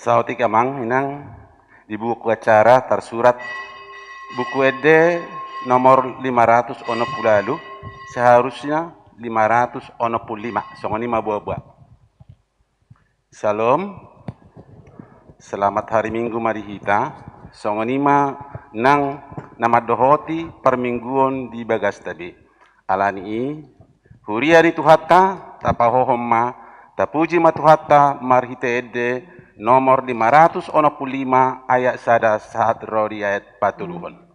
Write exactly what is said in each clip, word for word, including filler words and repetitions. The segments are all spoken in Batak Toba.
Saotik amang inang, di buku acara tarsurat Buku Ende nomor lima ratus onom pulu ualu, seharusnya lima ratus onom pulu lima, songon i ma boa-boa. Syalom. Selamat hari Minggu ma di hita. Songon i ma nang na mandohoti parmingguon di bagasta be. Alani i, huria ni Tuhanta, tapahohom ma, tapuji ma Tuhanta marhite ende nomor lima ratus onom pulu lima ayat sada sahat ro di ayat patoluhon.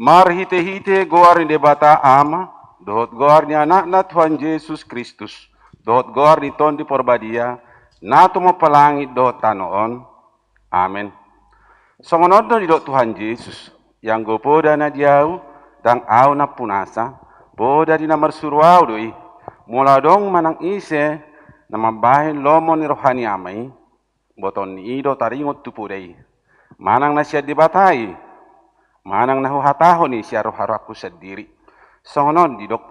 Marhite-hite goar ni Debata Ama, dohot goar ni Anakna Tuhan Jesus Kristus, dohot goar ni Tondi Porbadia, na tumompa langit dohot tano on. Amen. Songon on do didok Tuhan Jesus, ianggo poda na di ahu, ndang ahu nampunasa, poda ni na marsuru ahu do i. Molo adong manang ise na mambahen lomo ni roha ni Ama i, botoon ni i do taringot tu poda i. Manang na sian Debata i, manang na huhatahon i sian roha-rohangku sandiri. Songon on didok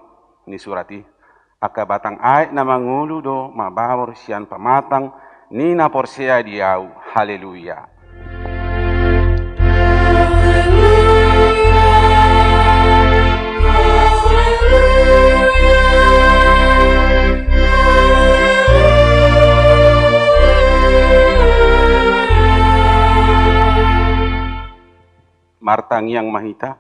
ni surat i, angka batang aek na mangolu do mabaor sian pamatang ni na porsea di ahu. Haleluya. Martangiang ma hita.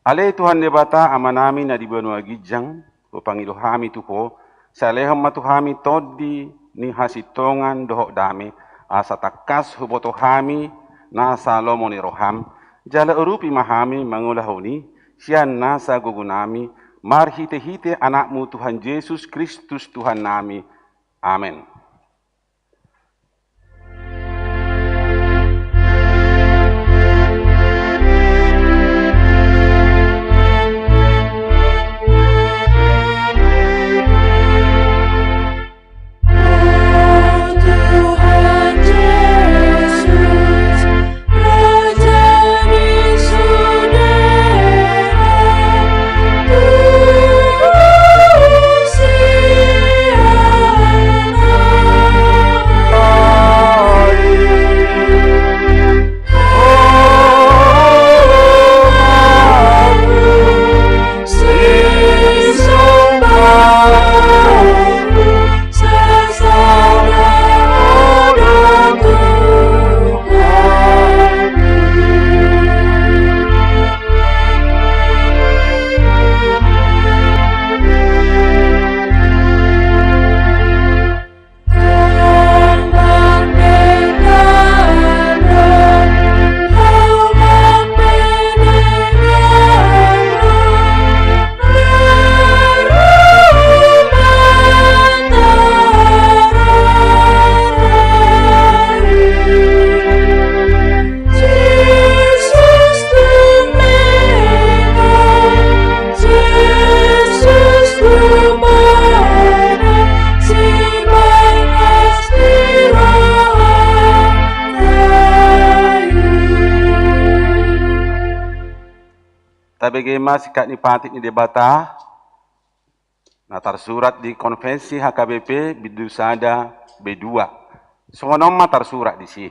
Ale Tuhan Debata Amanami na di banua ginjang, hupangido hami tu Ho, sai lehon ma tu hami tondi ni hasintongan dohot dame, asa tangkas huboto hami nasa lomo ni roham, jala urupi ma hami mangulahon i sian nasa gogonami, marhite-hite Anakmu Tuhan Jesus Kristus Tuhannami. Amen. Tabege ma singkat ni patik ni Debata na tarsurat di Konvensi H K B P bindu sada B dua. Songon on ma tarsurat disi.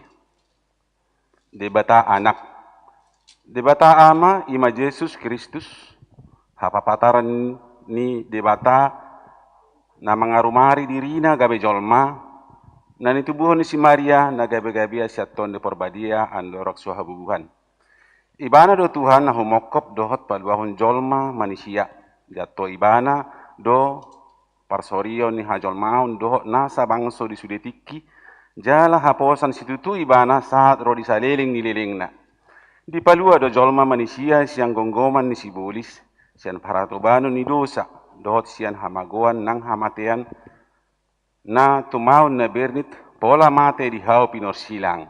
Debata Anak. Debata Ama, i ma Jesus Kristus, hapapataran ni Debata na mangarumari dirina gabe jolma, na nitubuhon ni si Maria na gabe-gabea sian Tondi Porbadia andorang so habubuhan. Ibana do Tuhan na humongkop dohot paluahon jolma manisia. Dianto Ibana do parsorion ni hajolmaon dohot nasa bangso di sude tingki, jala haposan situtu Ibana sahat ro di saleleng ni lelengna. Dipalua do jolma manisia sian gomgoman ni sibolis, sian parhatobanon ni dosa, dohot sian hamagoan nang hamatean, na tumaon na bernit pola mate di hau pinorsilang.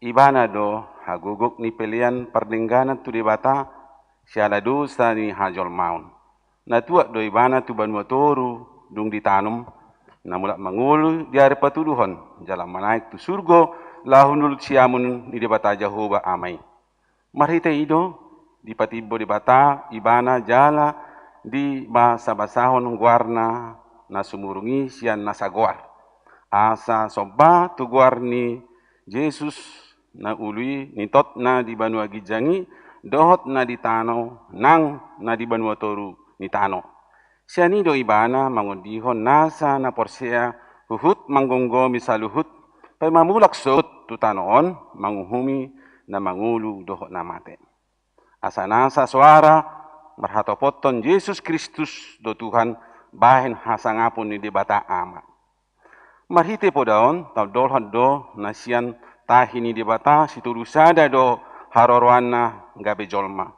Ibana do hagogok ni pelean pardengganan tu Debata siala dosa ni hajolmaon. Na tuat do Ibana tu banua toru dung ditanom, na mulak mangolu di ari patuduhon, jala manaek tu surgo laho hundulut siamun ni Debata Jahowa Ama i. Marhite i do dipatimbo Debata Ibana jala dibasabasahon goarna na sumurung i sian nasa goar. Asa somba tu goar ni Jesus na ulu i, nitotna di banua ginjang i, dohot na di tano nang na di banua toru ni tano. Sian i do Ibana mangondihon nasa na porsea huhut manggomgomi saluhut, paima mulak sohot tu tano on manguhumi na mangolu dohot na mate. Asa nasa soara marhatopothon Jesus Kristus do Tuhan bahen hasangapon ni Debata Ama. Marhite poda on taondolhon do na sian tahi ni Debata sitolu sada do haroroanna gabe jolma.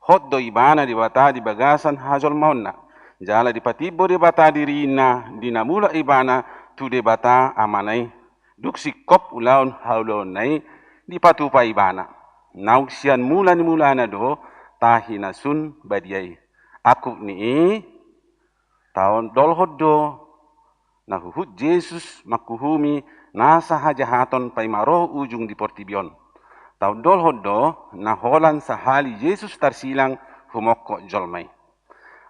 Hot do Ibana Debata di bagasan hajolmaonna, jala dipatimbo Debata dirina di na mulak Ibana tu Debata Amana i. Dung singkop ulaon haulaonna i dipatupa Ibana. Naung sian mula ni mulana do tahi na sun badia i. Angkup ni i taondolhon do na huhut Jesus manghuhumi nasa hajahaton paima ro ujung di portibi on. Taondolhon do na holan sahali Jesus tarsilang humongkop jolma i.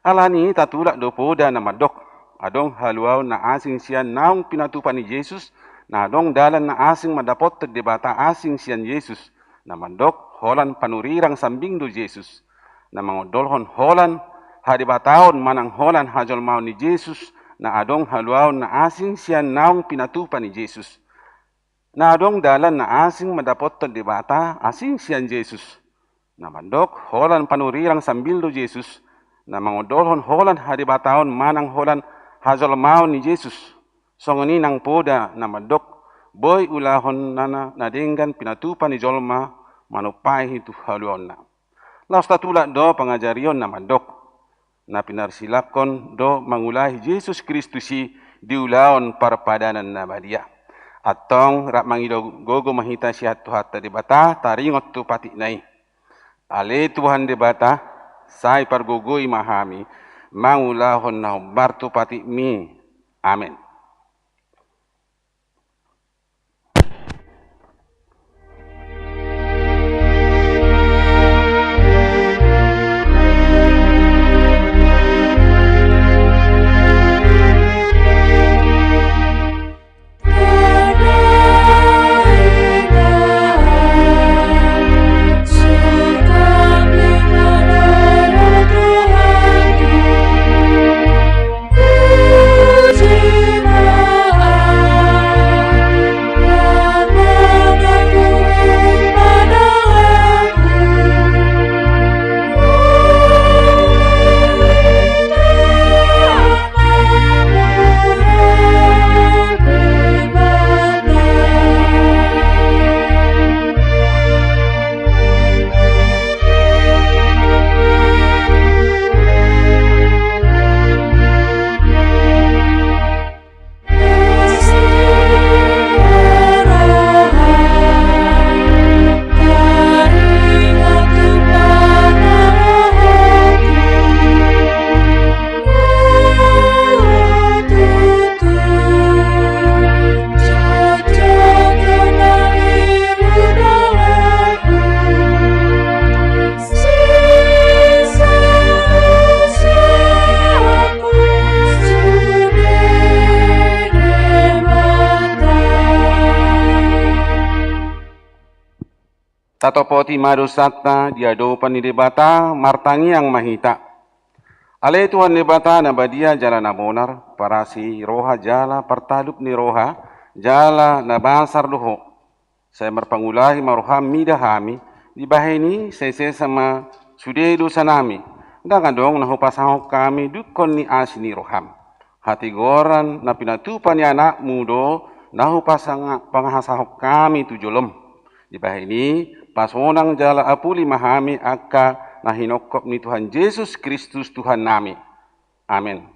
Alani i tatulak do poda na mandok, adong haluaon na asing sian naung pinatupa ni Jesus, na adong dalan na asing mandapothon Debata asing sian Jesus, na mandok holan panurirang sambing do Jesus. Na mangondolhon holan hadebataon manang holan hajolmaon ni Jesus, na adong haluaon na asing sian naung pinatupa ni Jesus. Na adong dalan na asing mandapothon Debata asing sian Jesus. Na mandok holan panurirang sambing do Jesus, na mangondolhon holan hadebataon manang holan hajolmaon ni Jesus. Songon i nang poda na mandok boi ulahon na, na, na denggan pinatupa ni jolma manumpai tu haluaonna. Laos tatulak do pangajarion na mandok, na pinarsilakhon do mangulahi Jesus Kristus i di ulaon parpadanan na badia. Antong rap mangido gogo ma hita sian Tuhanta Debata taringot tu patikna i. Ale Tuhan Debata, sai pargogoi ma hami mangulahon na hombar tu patikmi. Amen. Tatopoti ma dosanta di adopan ni Debata, martangiang ma hita. Ale Tuhan Debata na badia jala na bonar, parasi roha jala partalup ni roha, jala na basar do Ho. Sai marpangulahi ma roham mida hami, dibahen i sai sesa ma sude dosanami. Ndang adong na hupasahon hami dungkon ni asi ni roham. Hatigoran na pinatupa ni Anakmu do na hupasanga-, pangasahon hami tu jolom. Dibahen i, pasonang jala apuli ma hami angka na hinongkop ni Tuhan Jesus Kristus Tuhannami. Amen.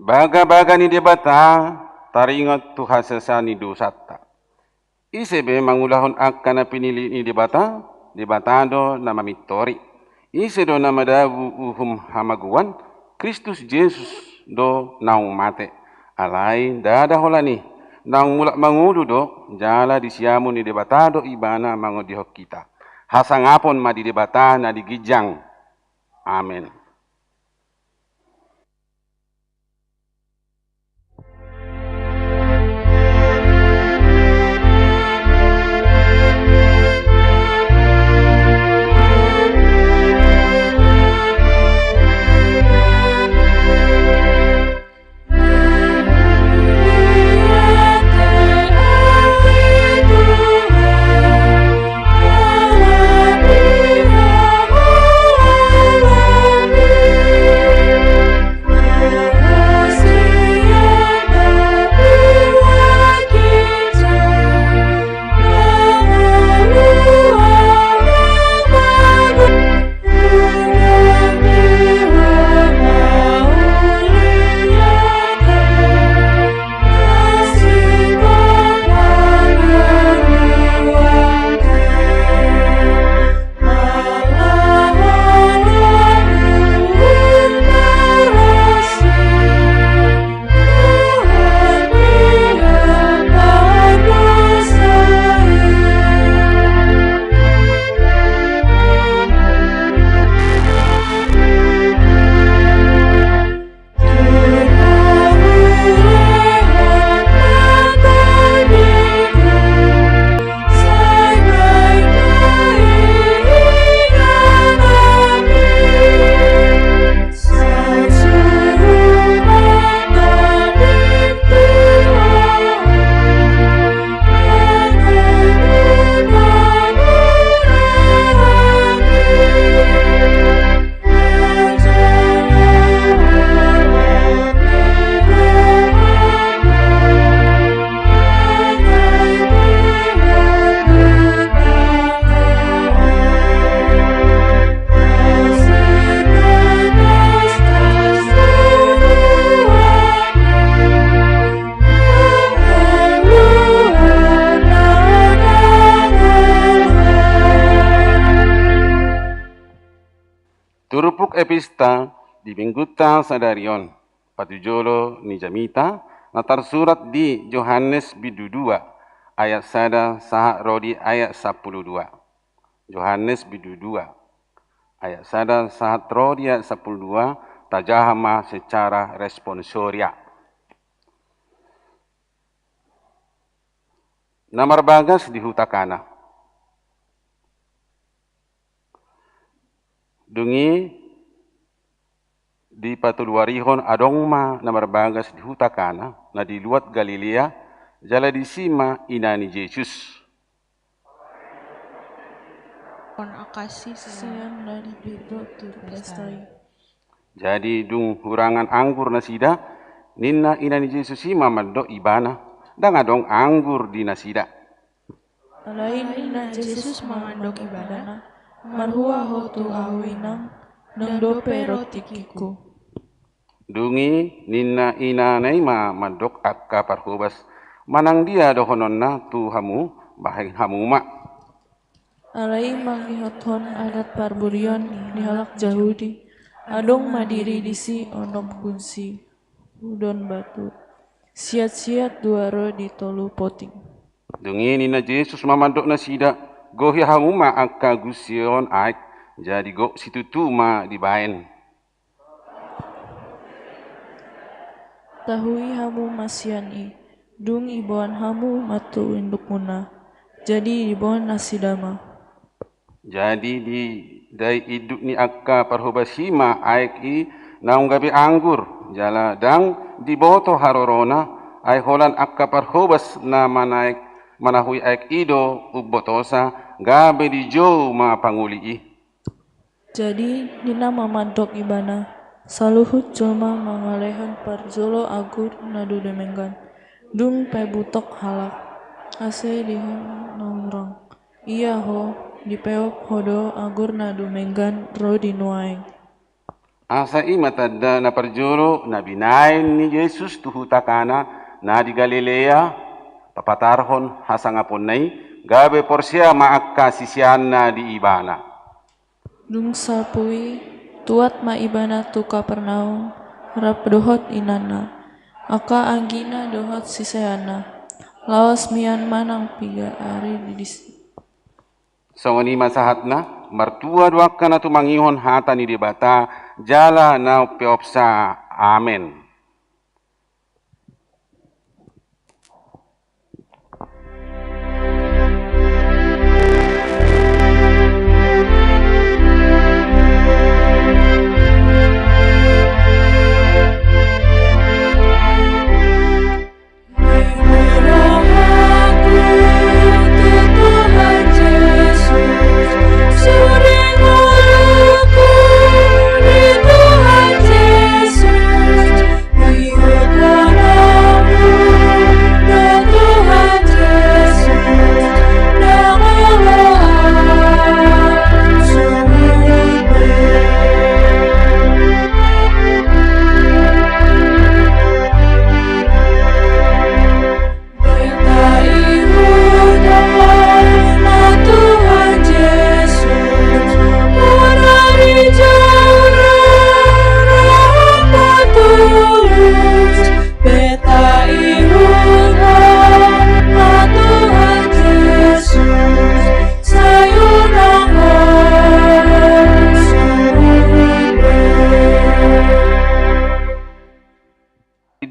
Bagabaga ni Debata taringot tu hasesaan ni dosanta. Ise be mangulahon angka na pinillit ni Debata? Debata do na mamintori. Ise do na madabu uhum hamagoan? Kristus Jesus do naung mate. Alai ndada holan i, naung mulak mangolu do, jala di siamun ni Debata do Ibana mangondihon hita. Hasangapon ma di Debata na di ginjang. Amen. Turpuk epista di Minggunta sadari on, patujolo ni jamita, na tarsurat di Johannes bindu dua ayat sada sahat ro di ayat sampulu dua. Johannes bindu dua ayat sada sahat ro di ayat sampulu dua, tajaha ma secara responsoria. Na marbagas di huta Kana. Dung i Dipatoluarihon adong ma na marbagas di huta Kana, na di luat Galilea, jala disi ma ina ni Jesus. On akasi sian na dipinto tu pesta i. Jadi dung hurangan anggur nasida, ninna ina ni Jesus i ma mandok ibana, ndang adong anggur di nasida. Alai ninna Jesus ma mandok ibana, marhua ho tu ahu inang, ndang dope ro tingkingku. Dung i ninna inana i ma mandok angka parhobas, manang dia dohononna tu hamu, bahen hamu ma. Alai mangihuthon adat parburion ni halak Jahudi, adong ma diri disi onom kunsi hudon batu, siat-siat dua ro di tolu poting. Dung i ninna Jesus ma mandok nasida, gohi hamu ma angka gunsion aek, jadi gok situtu ma dibaen. Tahui hamu ma sian i, dung iboan hamu ma tu indukmuna, jadi diboan nasida ma. Jadi didai induk ni angka parhobas i ma aek i naung gabe anggur, jala ndang diboto harorona, ai holan angka parhobas na manaek, manahui aek i do umbotosa, gabe dijou ma pangoli i. Jadi ninna ma mandok ibana, saluhut jolma mangalehon parjolo anggur na dumenggan, dung pe butok halak, asa dihon na hurang. Ia ho, dipeop ho do anggur na dumenggan ro di nuaeng. Asa i ma tanda na parjolo na binaen ni Jesus tu huta Kana na di Galilea, papatarhon hasangaponna i, gabe porsea ma angka siseanna di ibana. Dung salpu i, tuat ma ibana tu Kapernaum, rap dohot inanna, angka anggina dohot siseanna. Laos mian manang piga ari di disi. Songon i ma sahatna, martua do angka na tumangihon hata ni Debata, jala na umpeopsa. Amen.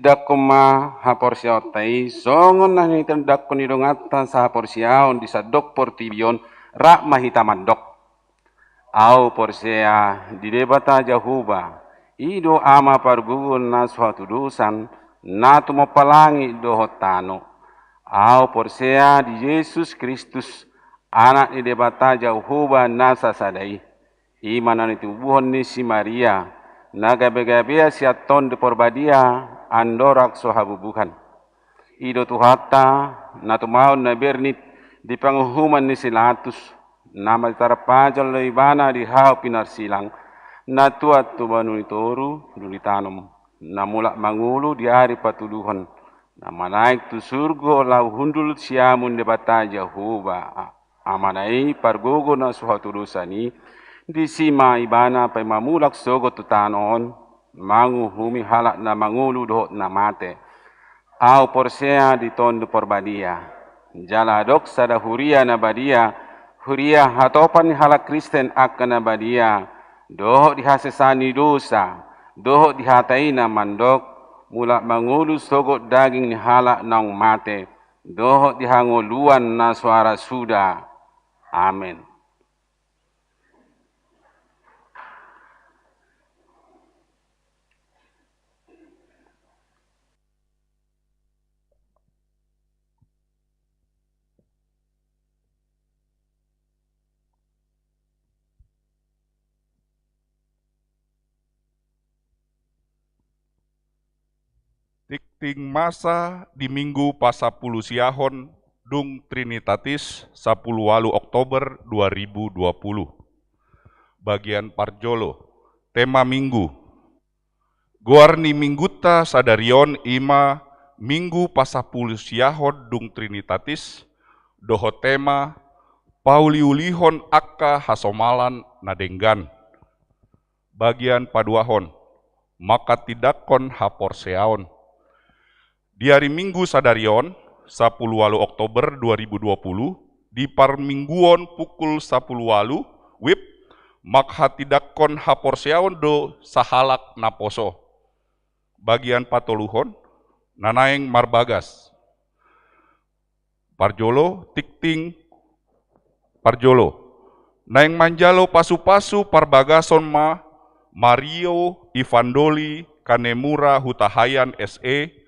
Tindangkon ma haporseaonta i, songon na nitindangkon ni donganta sahaporseaon di sandok portibi on, rap ma hita mandok. Ahu porsea di Debata Jahowa, i do Ama pargogo na so hatudosan, na tumompa langit dohot tano. Ahu porsea di Jesus Kristus, Anak ni Debata Jahowa na sasada i. I ma na nitubuhon ni si Maria, na gabegabean sian Tondi Porbadia, andorang so habubuhan. I do Tuhanta, na tumaon na bernit di panguhuman ni si Latus, na martarpajal do ibana di hau pinarsilang, na tuat tu banua ni toru, duli tanom, na mulak mangolu di ari patuduhon, na manaek tu surgo laho hundul siamun Debata Jahowa, Amana i pargogo na so hatudosan i, disi ma ibana paima mulak sogot tu tano on, manguhumi halak na mangolu dohot na mate. Ahu porsea di Tondi Porbadia. Jala adong sada huria na badia, huria hatopan ni halak Kristen angka na badia, dohot di hasesaan ni dosa, dohot di hata i na mandok, mulak mangolu sogot daging ni halak naung mate, dohot di hangoluan na so ara suda. Amen. Tingting masa di Minggu pasampulusiahon dung Trinitatis, sapuluh ualu Oktober dua ribu dua puluh. Bagian parjolo, tema Minggu. Goar ni Minggunta sadari on i ma Minggu pasampulusiahon dung Trinitatis, dohot tema pauliulihon angka hasomalan na denggan. Bagian paduahon, manghatindanghon haporseaon. Di ari Minggu sadari on, sapuluh ualu Oktober dua ribu dua puluh, di parmingguon pukul sapuluh ualu, wib, manghatindanghon haporseaon do sahalak na poso. Bagian patoluhon, na naeng marbagas. Parjolo, tingting parjolo. Naeng manjalo pasupasu parbagason ma Mario Ivandoli Kanemura Hutahayan S E,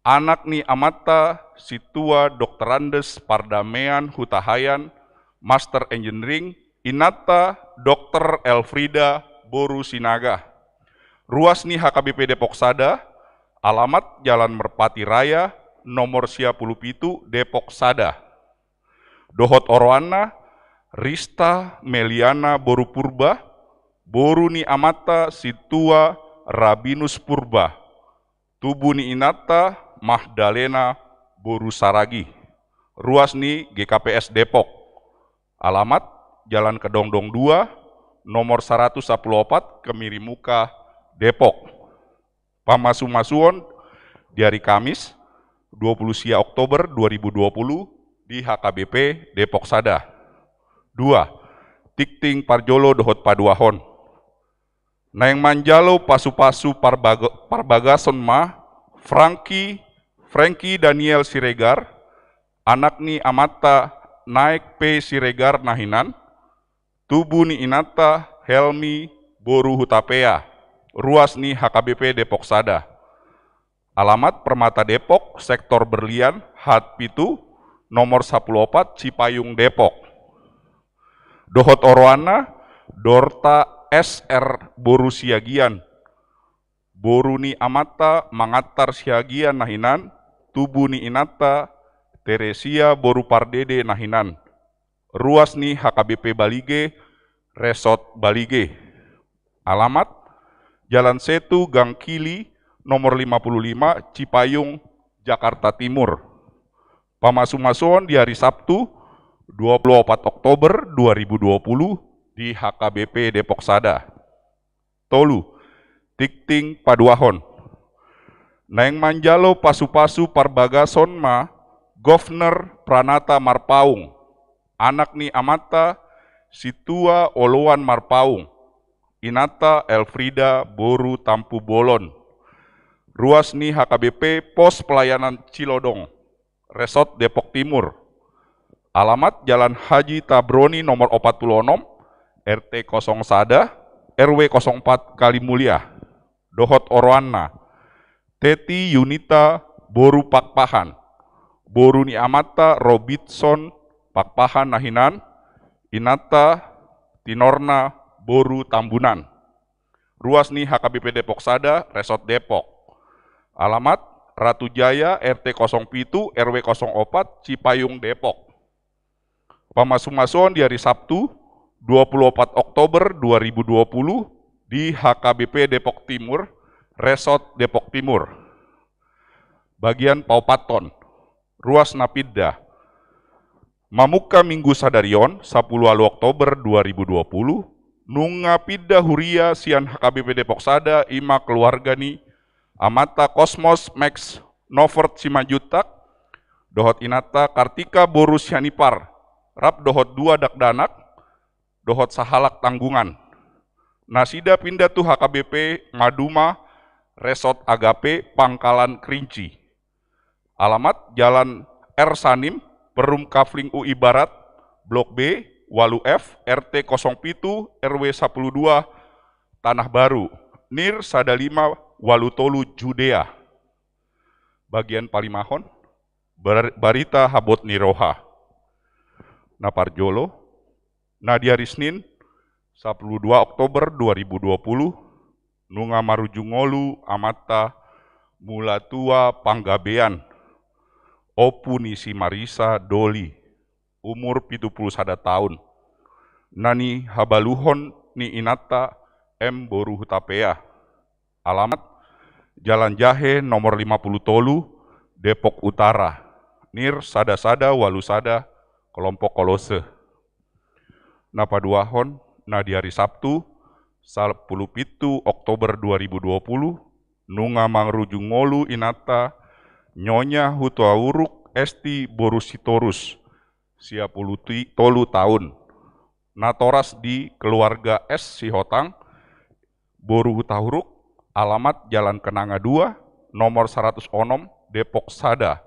anak ni amanta Sintua Doktorandes Pardamean Hutahayan, Master Engineering, inanta Doktor Elfrida boru Sinaga. Ruas ni H K B P Depok Sada, alamat Jalan Merpati Raya, nomor sia pulu pitu, Depok Sada. Dohot oroanna, Rista Meliana boru Purba, boru ni amanta Sintua Rabinus Purba. Tubu ni inanta Magdalena boru Saragi. Ruas ni G K P S Depok. Alamat Jalan Kedondong dua, nomor saratus sampulu opat, Kemiri Muka, Depok. Pamasumasuon di ari Kamis, dua puluh sia Oktober dua ribu dua puluh, di H K B P Depok Sada. Dua, tingting parjolo dohot paduahon. Naeng manjalo pasupasu parbaga-, parbagason ma Franky, Franky Daniel Siregar, anak ni amanta Naek P Siregar na hinan, tubu ni inanta Helmi boru Hutapea, ruas ni H K B P Depok Sada. Alamat Permata Depok, Sektor Berlian, H A T pitu, nomor sampulu opat, Cipayung, Depok. Dohot oroanna, Dorta S R boru Siagian. Boru ni amanta Mangantar Siagian na hinan, tubu ni inanta Teresia boru Pardede na hinan. Ruas ni H K B P Balige, Resort Balige. Alamat, Jalan Setu, Gang Kili, nomor lima puluh lima, Cipayung, Jakarta Timur. Pamasumasuon di ari Sabtu, dua puluh opat Oktober dua ribu dua puluh, di H K B P Depok Sada. Tolu, tingting paduahon. Naeng manjalo pasupasu parbagason ma Governor Pranata Marpaung, anak ni amanta Sintua Oloan Marpaung, inanta Elfrida boru Tampubolon. Ruas ni H K B P Pos Pelayanan Cilodong, Resort Depok Timur. Alamat Jalan Haji Tabroni nomor opat puluh onom, R T kosong sada, R W kosong empat Kalimulia. Dohot oroanna, Teti Yunita boru Pakpahan. Boru ni amanta Robinson Pakpahan na hinan, inanta Tinorna boru Tambunan. Ruas ni H K B P Depok Sada, Resort Depok. Alamat, Ratu Jaya, R T kosong pitu, R W kosong opat, Cipayung, Depok. Pamasumasuon di ari Sabtu, dua puluh opat Oktober dua ribu dua puluh, di H K B P Depok Timur, Resort Depok Timur. Bagian paopathon, ruas na pinda. Mamungka Minggu sadari on, sampulu ualu Oktober dua ribu dua puluh, nunga pinda huria sian H K B P Depok Sada, i ma keluarga ni amanta Kosmos Max Novert Simanjuntak, dohot inanta Kartika boru Sianipar, rap dohot dua dakdanak, dohot sahalak tanggungan. Nasida pinda tu H K B P Maduma, Resort Agape, Pangkalan Kerinci. Alamat, Jalan R Sanim, Perum Kafling U I Barat, Blok B, ualu F, R T kosong pitu, R W sapuluh dua, Tanah Baru, nir sada lima ualu tolu Judea. Bagian palimahon, bar-, barita habot ni roha. Na parjolo, na di ari Senin, sampulu dua Oktober dua ribu dua puluh, nunga marujung ngolu amanta Mulatua Panggabean, ompu ni si Marisa Doli, umur pitu pulu sada taon, na nihabaluhon ni inanta M boru Hutapea. Alamat: Jalan Jahe nomor lima pulu tolu, Depok Utara, nir sada sada ualu sada, kelompok Kolose. Na paduahon, na di ari Sabtu, sampulu pitu Oktober dua ribu dua pulu, nunga marujung ngolu inanta, Nyonya Hutauruk Esti boru Sitorus, sia pulu ti-, tolu taon, natoras di keluarga S Sihotang, boru Hutauruk, alamat Jalan Kenanga dua, nomor saratus onom, Depok Sada,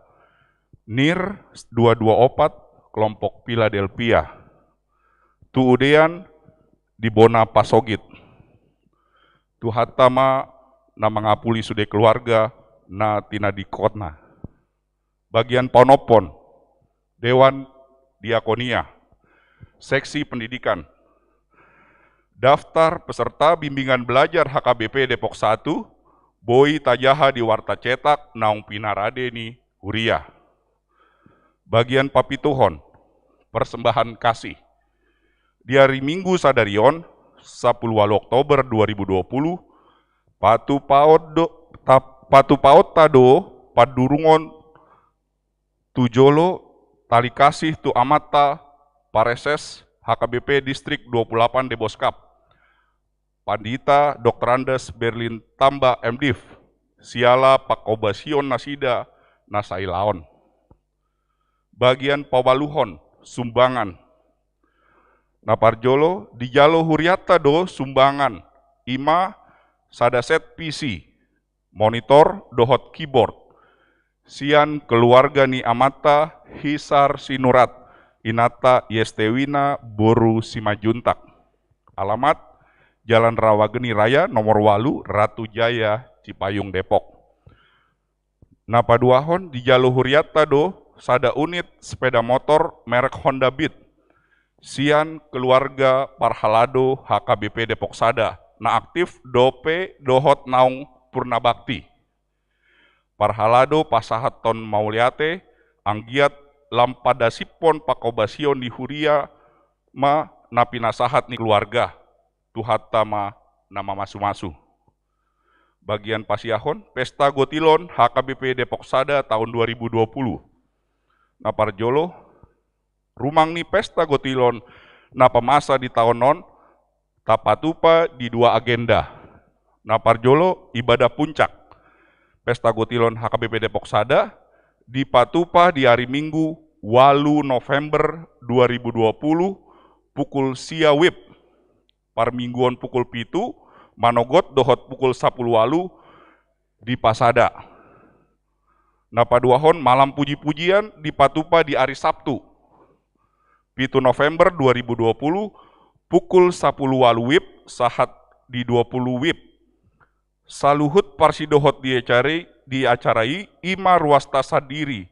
nir dua dua opat, kelompok Philadelphia. Tu udean di bona pasogit. Tuhanta ma na mangapuli sude keluarga na tinadingkonna. Bagian paonomhon, Dewan Diakonia, Seksi Pendidikan. Daftar peserta bimbingan belajar H K B P Depok Satu boi tajaha di warta cetak naung pinarade ni huria. Bagian papituhon, persembahan kasih. Di ari Minggu sadari on, sampulu ualu Oktober dua ribu dua pulu, patupaon do, ta-, patupaonta do pandurungon tu jolo tali kasih tu amanta Pareses H K B P Distrik dua pulu delapan Deboskap, Pandita Doktor Andes Berlin Tamba M Div, siala pangkobasion nasida na sailaon. Bagian paualuhon, sumbangan. Na parjolo, dijalo hurianta do sumbangan, i ma sada set P C, monitor dohot keyboard, sian keluarga ni amanta Hisar Sinurat, inanta Yestewina boru Simanjuntak. Alamat: Jalan Rawageni Raya nomor ualu, Ratu Jaya, Cipayung, Depok. Na paduahon, dijalo hurianta do sada unit sepeda motor merek Honda Beat, sian keluarga parhalado H K B P Depok Sada, na aktif dope dohot naung purna bakti. Parhalado pasahathon mauliate, anggiat lam padasiphon pangkobasion ni huria ma na pinasahat ni keluarga. Tuhanta ma na mamasumasu. Bagian pasiahon, Pesta Gotilon H K B P Depok Sada taon dua ribu dua pulu. Na parjolo, rumang ni Pesta Gotilon na pamasa di taon on tapatupa di dua agenda. Na parjolo, ibadah puncak Pesta Gotilon H K B P Depok Sada dipatupa di ari Minggu, ualu November dua ribu dua pulu, pukul sia wib. Parmingguon pukul pitu, manogot dohot pukul sampulu ualu di Pasada. Na paduahon, malam puji-pujian dipatupa di ari Sabtu, pitu November dua ribu dua pulu, pukul sampulu ualu wib sahat di dua pulu wib. Saluhut parsidohot di acara i, di acara i, i ma ruasta sandiri,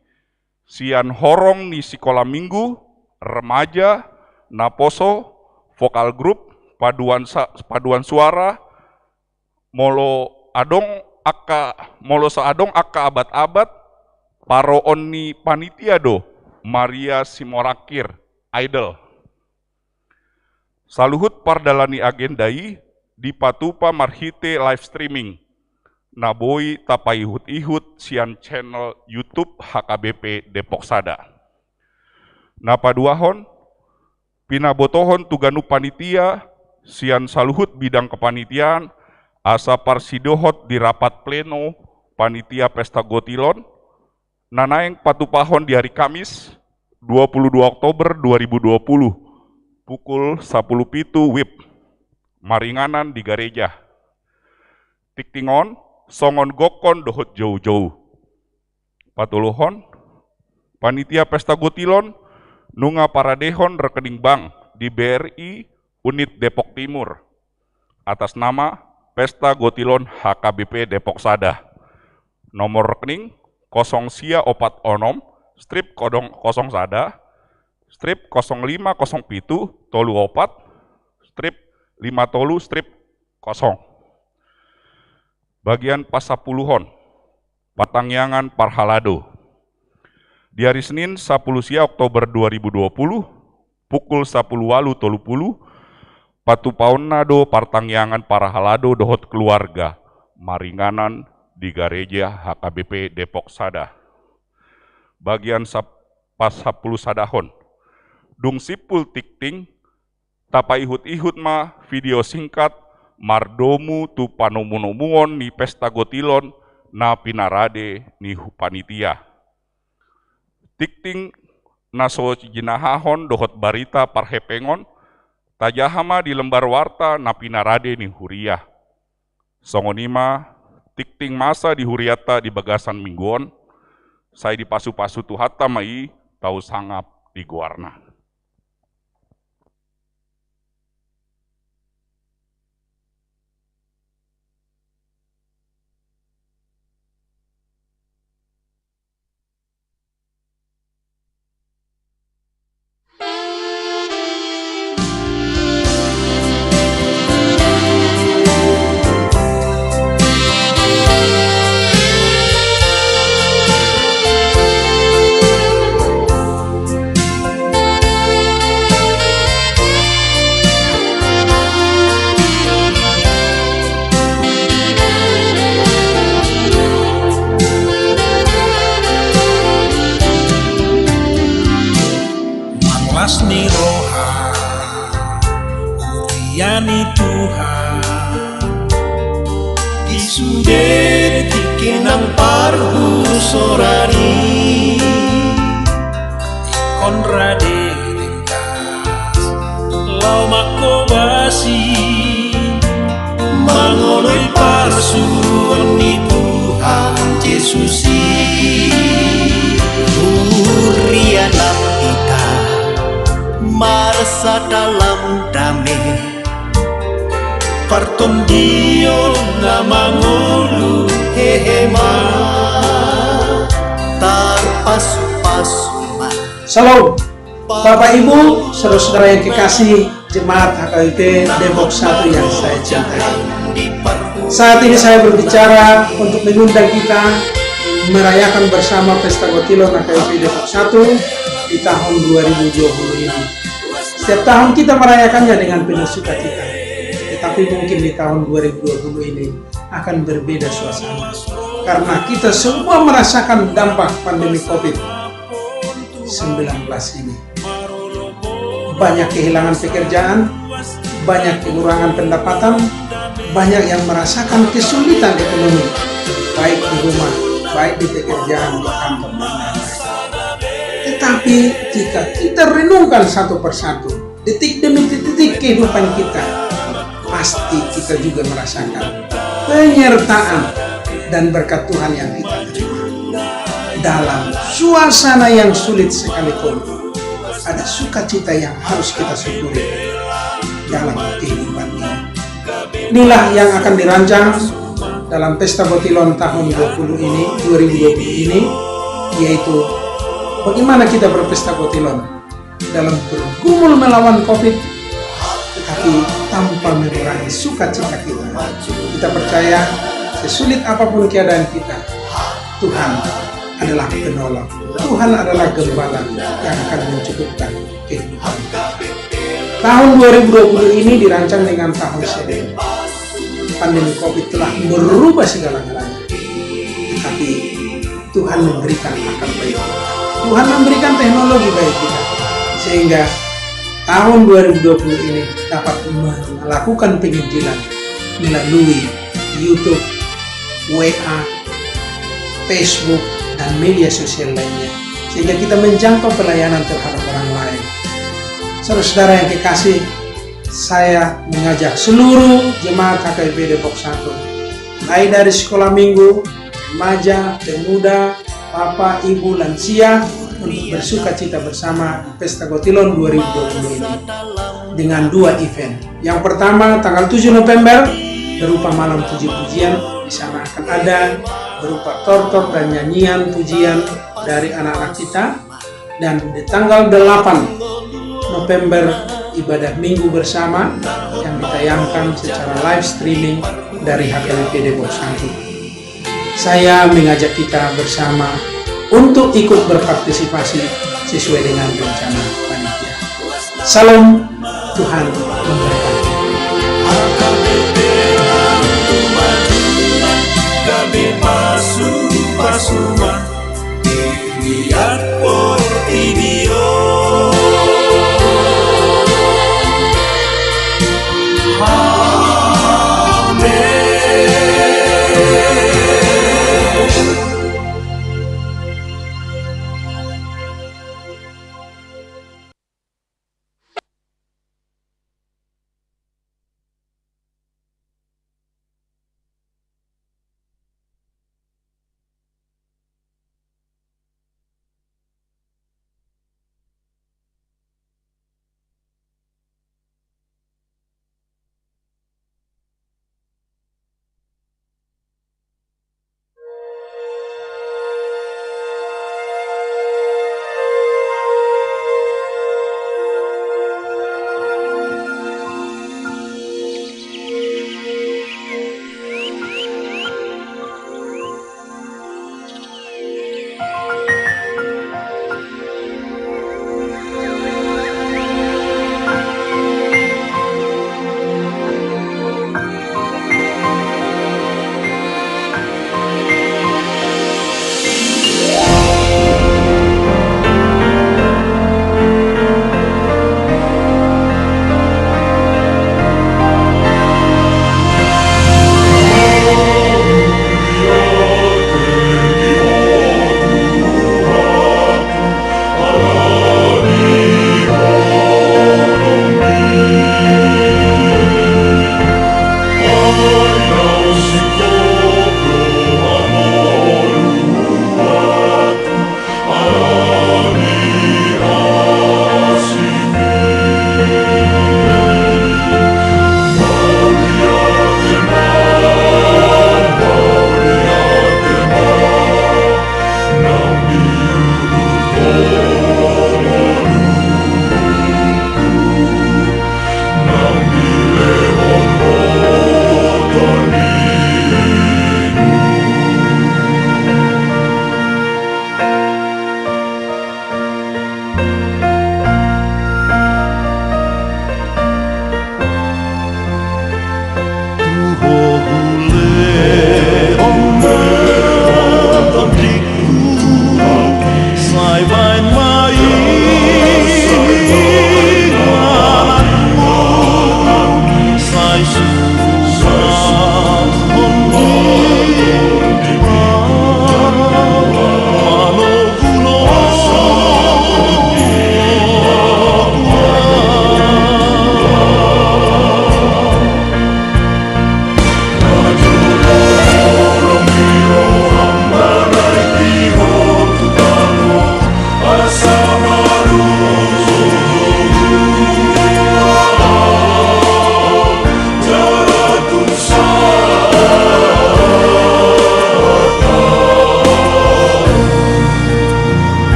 sian horong ni sikola minggu, remaja, naposo, vokal grup, paduan sa-, paduan suara, molo adong angka, molo so adong angka abat-abat, paroon ni panitia do Maria Simorangkir, Idol. Saluhut pardalan ni agenda i dipatupa marhite live streaming, na boi tapaihut-ihut sian channel YouTube H K B P Depok Sada. Na paduahon, pinabotohon tu ganup panitia sian saluhut bidang kepanitiaan, asa parsidohot di rapat pleno panitia Pesta Gotilon, na naeng patupahon di ari Kamis, dua pulu dua Oktober dua ribu dua pulu, pukul sampulu pitu wib, maringanan di gareja. Tingting on, songon gokkon dohot joujou. Patoluhon, panitia Pesta Gotilon nunga paradehon rekening bank di B R I Unit Depok Timur, atas nama Pesta Gotilon H K B P Depok Sada. Nomor rekening kosong sia opat onom, strip kodong kosong sada, strip kosong lima kosong pitu tolu opat, strip lima tolu, strip kosong. Bagian pasampuluhon. partangiangan parhalado. Di ari Senin, sapuluh sia Oktober dua ribu dua puluh, pukul sapuluh ualu tolu puluh, patupaonna do partangiangan parhalado dohot keluarga maringanan di gareja H K B P Depok Sada. Bagian sap-, pasampulu sadahon. Dung simpul tingting, tapaihut-ihut ma video singkat mardomu tu panomu-nomuon ni pesta gotilon na pinarade ni hu-, panitia. Tingting na so jinahahon dohot barita parhepengon, tajaha ma di lembar warta na pinarade ni huria. Songon i ma tingting masa di hurianta di bagasan minggu on, sai dipasu-pasu Tuhanta ma i tau sangap di goarna. Manglas ni roha, huria ni Tuhan, di sude tingki nang parhusoran i, ingkon rade ringgas laho manghobasi, mangoloi parsuruon ni Tuhan Jesus i. Huria nampita marsa dalam dame, partondion na mangolu hehe ma, tarpasu-pasu ma. Shalom. Bapak, Ibu, saudara-saudara yang kekasih, jemaat H K B P Depok Satu yang saya cintai. Saat ini saya berbicara untuk mengundang kita merayakan bersama Pesta Gotilon H K B P Depok Satu di tahun dua ribu dua puluh ini. Setiap tahun kita merayakannya dengan penuh sukacita. Tetapi mungkin di tahun dua ribu dua puluh ini akan berbeda suasana. Karena kita semua merasakan dampak pandemi covid sembilan belas ini. Banyak kehilangan pekerjaan, banyak kekurangan pendapatan, banyak yang merasakan kesulitan ekonomi, baik di rumah, baik di pekerjaan, di kantor, dan lain-lain. Tetapi jika kita renungkan satu persatu, detik demi detik kehidupan kita, pasti kita juga merasakan penyertaan dan berkat Tuhan yang kita terima. Dalam suasana yang sulit sekalipun, ada sukacita yang harus kita syukuri dalam kehidupan ini. Inilah yang akan dirancang dalam Pesta Gotilon tahun dua puluh ini, dua ribu dua puluh ini, yaitu bagaimana kita berpesta gotilon dalam bergumul melawan covid, tetapi tanpa mengurangi sukacita kita. Kita percaya, sesulit apapun keadaan kita, Tuhan adalah penolong. Tuhan adalah gembala yang akan mencukupkan kehidupan. Tahun dua ribu dua puluh ini dirancang dengan tahun semi. Pandemi covid telah merubah segala-galanya. Tetapi Tuhan memberikan akal baik. Tuhan memberikan teknologi baik kita. Sehingga tahun dua ribu dua puluh ini dapat melakukan penginjilan melalui YouTube, W A, Facebook, dan media sosial lainnya. Sehingga kita menjangkau pelayanan terhadap orang lain. Saudara-saudara yang kekasih, saya mengajak seluruh jemaat H K B P Depok Satu, mulai dari sekolah minggu, remaja, pemuda, bapak, ibu, lansia, untuk bersuka cita bersama di Pesta Gotilon dua ribu dua puluh ini dengan dua event. Yang pertama, tanggal tujuh November, berupa malam puji-pujian, di sana akan ada berupa tortor dan nyanyian pujian dari anak-anak kita. Dan di tanggal delapan November, ibadah Minggu bersama yang ditayangkan secara live streaming dari H K B P Depok Satu. Saya mengajak kita bersama untuk ikut berpartisipasi sesuai dengan rencana panitia. Salam, Tuhan memberkati.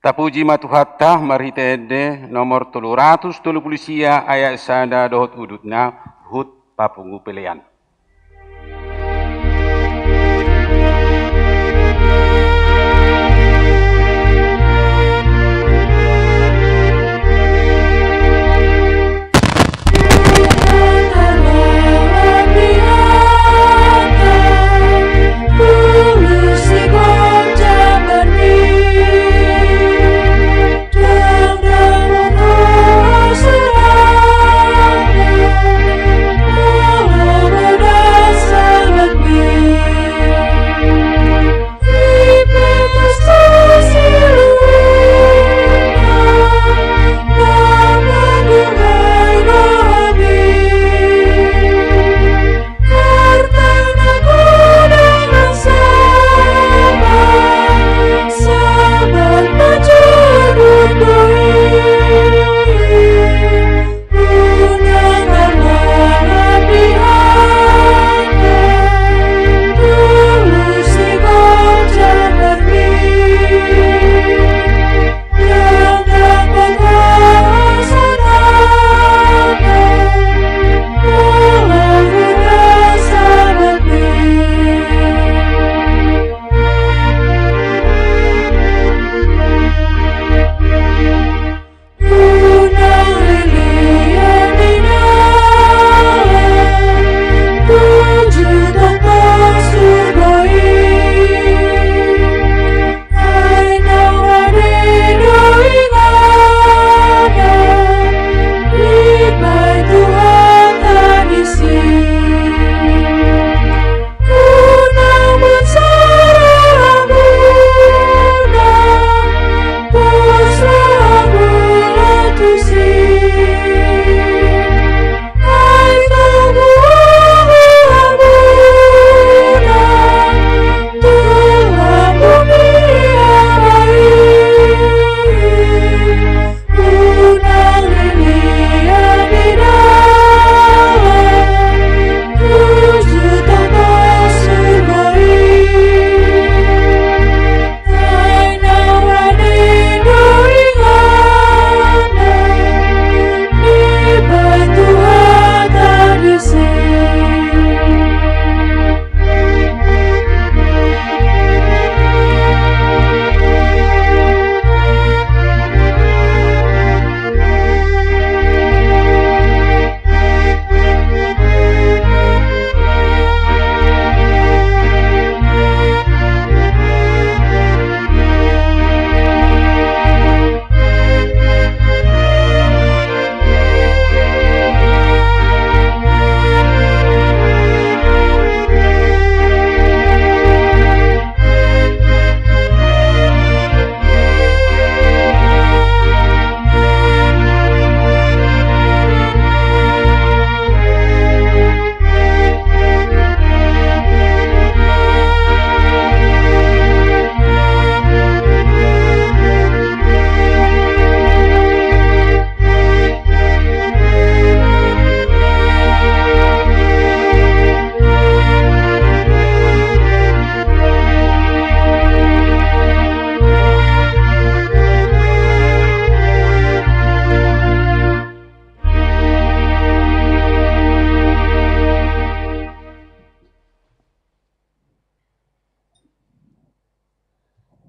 Tapuji ma Tuhanta marhite ende nomor tolu ratus tolu pulu sia ayat sada dohot udutna, huhut papungu pelean.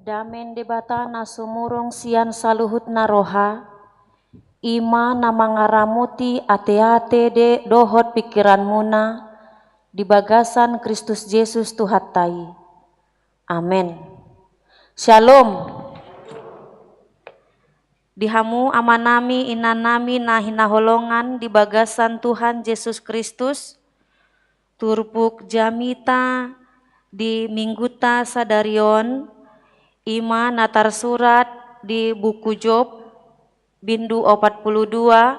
Dame ni Debata na sumurung sian saluhutna roha, i ma na mangaramoti ateate de dohot pingkiranmuna di bagasan Kristus Jesus Tuhanta i. Amen. Syalom. Di hamu amanami, inanami na hinaholongan di bagasan Tuhan Jesus Kristus, turpuk jamita di minggunta sadari on, i ma na tarsurat di buku Job, bindu opat pulu dua,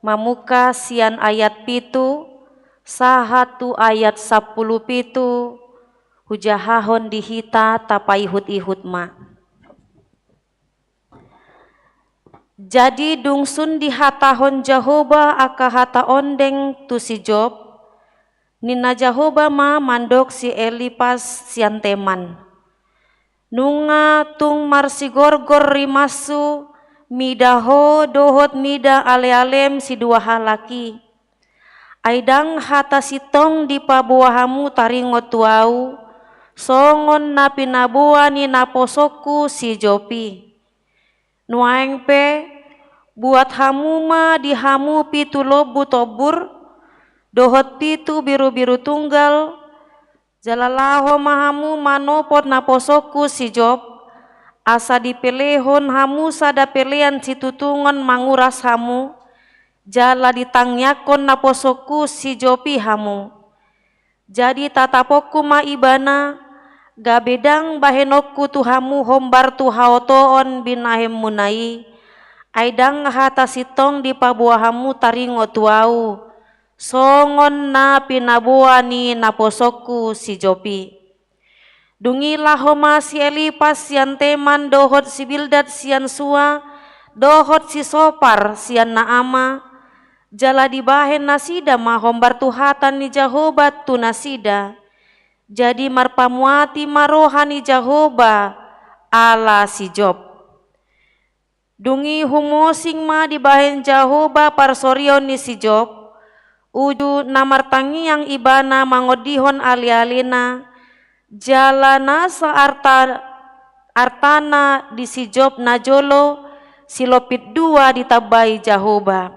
mamungka sian ayat pitu, sahat tu ayat sampulu pitu, hujahahon di hita tapaihut-ihut ma. Jadi dung sun dihatahon Jahowa angka hata ondeng tu si Job, ninna Jahowa ma mandok si Elipas sian Teman: Nunga tung marsigorgor rimashu mida ho dohot mida alealem sidua halak i. Ai ndang hata sintong dipaboa hamu taringot tu ahu, songon na pinaboa ni naposongku si Job i. Nuaeng pe, buat hamu ma di hamu pitu lombu tombur, dohot pitu birubiru tunggal, jala laho ma hamu manopot naposongku si Job, asa dipelehon hamu sada pelean situtungon manguras hamu, jala ditangiangkon naposongku si Job i hamu. Jadi tataponku ma ibana, gabe ndang bahenonku tu hamu hombar tu haotoon binahenmuna i, ai ndang hata sintong dipaboa hamu taringot tu ahu, songon na pinaboa ni naposongku si Job i. Dung i laho ma si Elipas sian Teman dohot si Bildad sian Sua, dohot si Sopar sian Naama, jala dibahen nasida ma hombar tu hata ni Jahowa tu nasida. Jadi marpamuati ma roha ni Jahowa ala si Job. Dung i humosing ma dibahen Jahowa parsorion ni si Job, uju na martangiang ibana mangondihon alealena, jala nasa arta, artana di si Job najolo silompit dua ditambai Jahowa.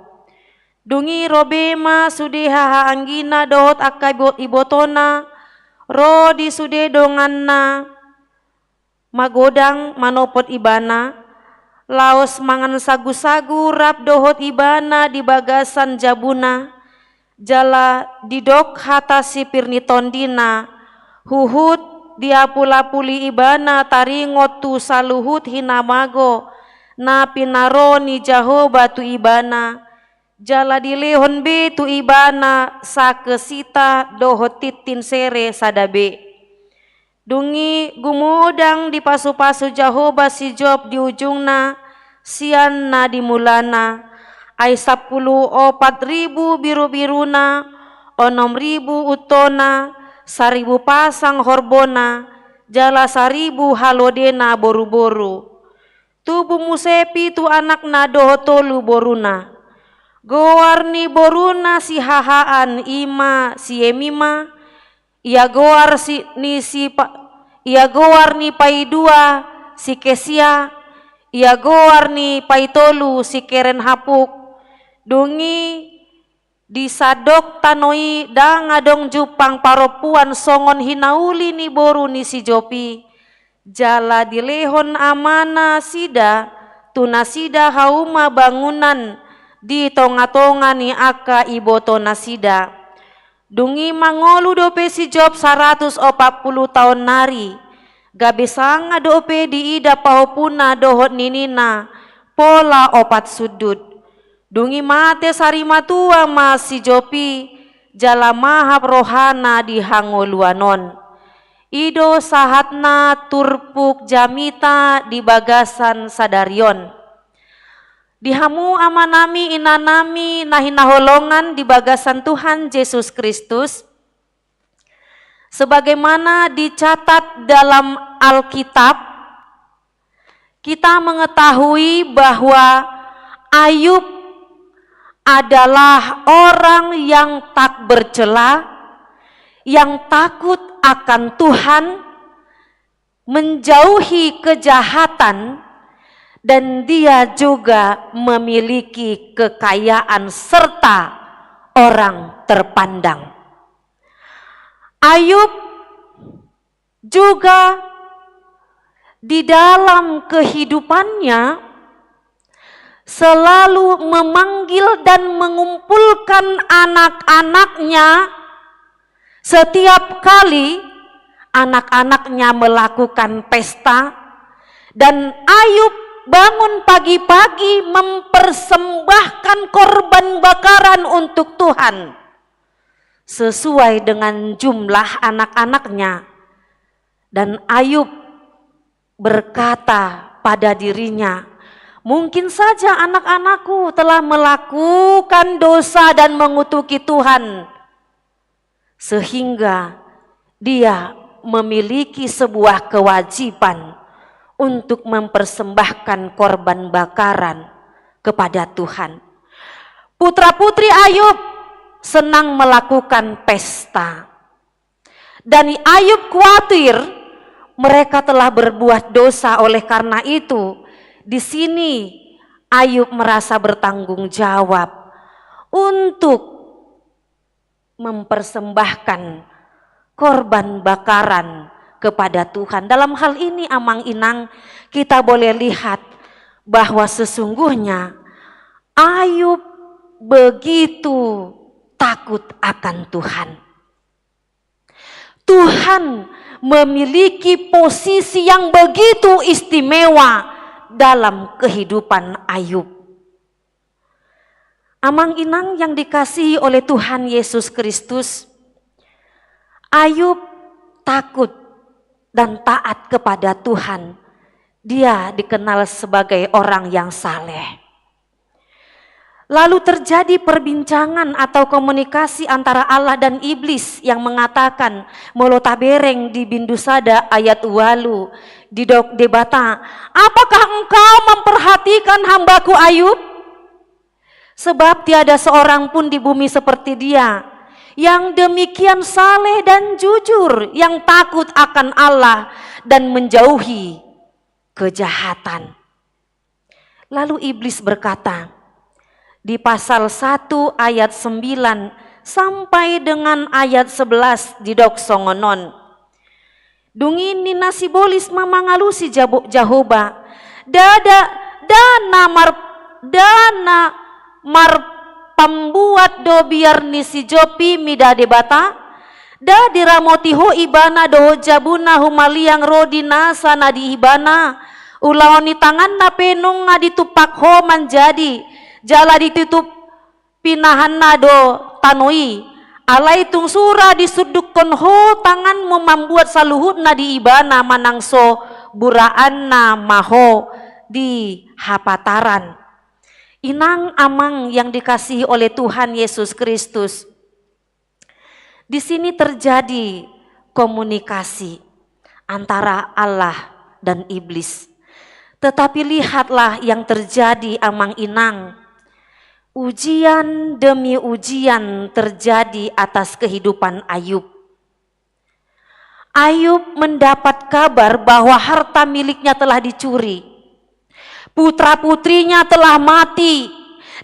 Dung i ro be ma sude hahaanggina dohot angka ibo-, ibotona, ro di sude donganna, magodang manopot ibana, laos mangan sagusagu rap dohot ibana di bagasan jabuna, jala didok hata sipir ni tondina, huhut diapulapuli ibana taringot tu saluhut hinamago na pinaro ni Jahowa tu ibana, jala dilehon be tu ibana sakesita dohot tintin sere sada be. Dung i gumodang dipasupasu Jahowa si Job di ujungna sian na di mulana, ai sampulu opat ribu birubiruna, onom ribu untona, saribu pasang horbona, jala saribu halodena boruboru. Tubu muse pitu anakna dohot tolu boruna. Goar ni boruna sihahaan i ma si Emima, ia goar si, ni si pa-, ia goar ni paidua si Kesia, ia goar ni paitolu si Keren-Hapuk. Dung i di sandok tano i ndang adong jumpang parompuan songon hinauli ni boru ni si Job i, jala dilehon amanasida tu nasida hauma bangunan di tongatonga ni angka ibotonasida. Dung i mangolu dope si Job saratus opat pulu taon nari, gabe sanga dope diida pahompuna dohot ninina pola opat sundut. Dung i mate sarimatua ma si Job i, jala mahap rohana di hangoluan on. I do sahatna turpuk jamita di bagasan sadari on. Di hamu amanami, inanami na hinaholongan di bagasan Tuhan Jesus Kristus, sebagaimana dicatat dalam Alkitab, kita mengetahui bahwa Ayub adalah orang yang tak bercela, yang takut akan Tuhan, menjauhi kejahatan, dan dia juga memiliki kekayaan serta orang terpandang. Ayub juga di dalam kehidupannya selalu memanggil dan mengumpulkan anak-anaknya. Setiap kali anak-anaknya melakukan pesta, dan Ayub bangun pagi-pagi mempersembahkan korban bakaran untuk Tuhan sesuai dengan jumlah anak-anaknya. Dan Ayub berkata pada dirinya, "Mungkin saja anak-anakku telah melakukan dosa dan mengutuki Tuhan, sehingga dia memiliki sebuah kewajiban untuk mempersembahkan korban bakaran kepada Tuhan. Putra-putri Ayub senang melakukan pesta. Dan Ayub khawatir mereka telah berbuat dosa. Oleh karena itu, di sini Ayub merasa bertanggung jawab untuk mempersembahkan korban bakaran kepada Tuhan. Dalam hal ini, Amang Inang, kita boleh lihat bahwa sesungguhnya Ayub begitu takut akan Tuhan. Tuhan memiliki posisi yang begitu istimewa dalam kehidupan Ayub. Amang Inang yang dikasihi oleh Tuhan Yesus Kristus, Ayub takut dan taat kepada Tuhan. Dia dikenal sebagai orang yang saleh. Lalu terjadi perbincangan atau komunikasi antara Allah dan iblis yang mengatakan, molo tabereng di bindu sada ayat ualu, didok Debata, "Apakah Engkau memperhatikan hambaku Ayub? Sebab tiada seorang pun di bumi seperti dia, yang demikian saleh dan jujur, yang takut akan Allah dan menjauhi kejahatan." Lalu iblis berkata, di pasal satu ayat sembilan sampai dengan ayat sebelas didok songon on. Dung i ninna sibolis ma mangalusi Jabo-, Jahowa, "Ndada, ndada mar-, ndada marpambuat do biar ni si Job i mida Debata? Nda diramoti Ho ibana dohot jabuna humaliang ro di nasa na di ibana? Ulaon ni tanganna pe nunga ditumpak Ho manjadi, jala ditutup pinahanna do tano i. Alai tung sura disundukkon Ho tanganmu mambuat saluhutna di ibana, manang so buraanna ma Ho di hapataran." Inang Amang yang dikasihi oleh Tuhan Yesus Kristus, di sini terjadi komunikasi antara Allah dan iblis. Tetapi lihatlah yang terjadi, Amang Inang. Ujian demi ujian terjadi atas kehidupan Ayub. Ayub mendapat kabar bahwa harta miliknya telah dicuri, putra-putrinya telah mati,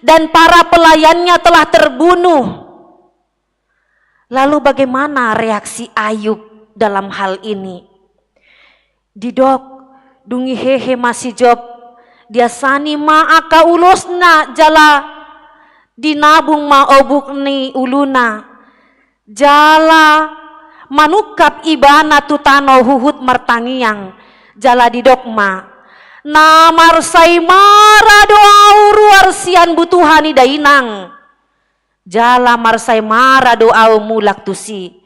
dan para pelayannya telah terbunuh. Lalu bagaimana reaksi Ayub dalam hal ini? Didok, dung i hehe ma si Job, diasani ma angka ulosna jala dinabung ma obuk ni uluna. Jala manungkap ibana tu tano huhut martangiang. Jala didok ma, "Na marsai mara do ahu ruar sian butuha ni dainang. Jala marsai mara do ahu mulak tusi.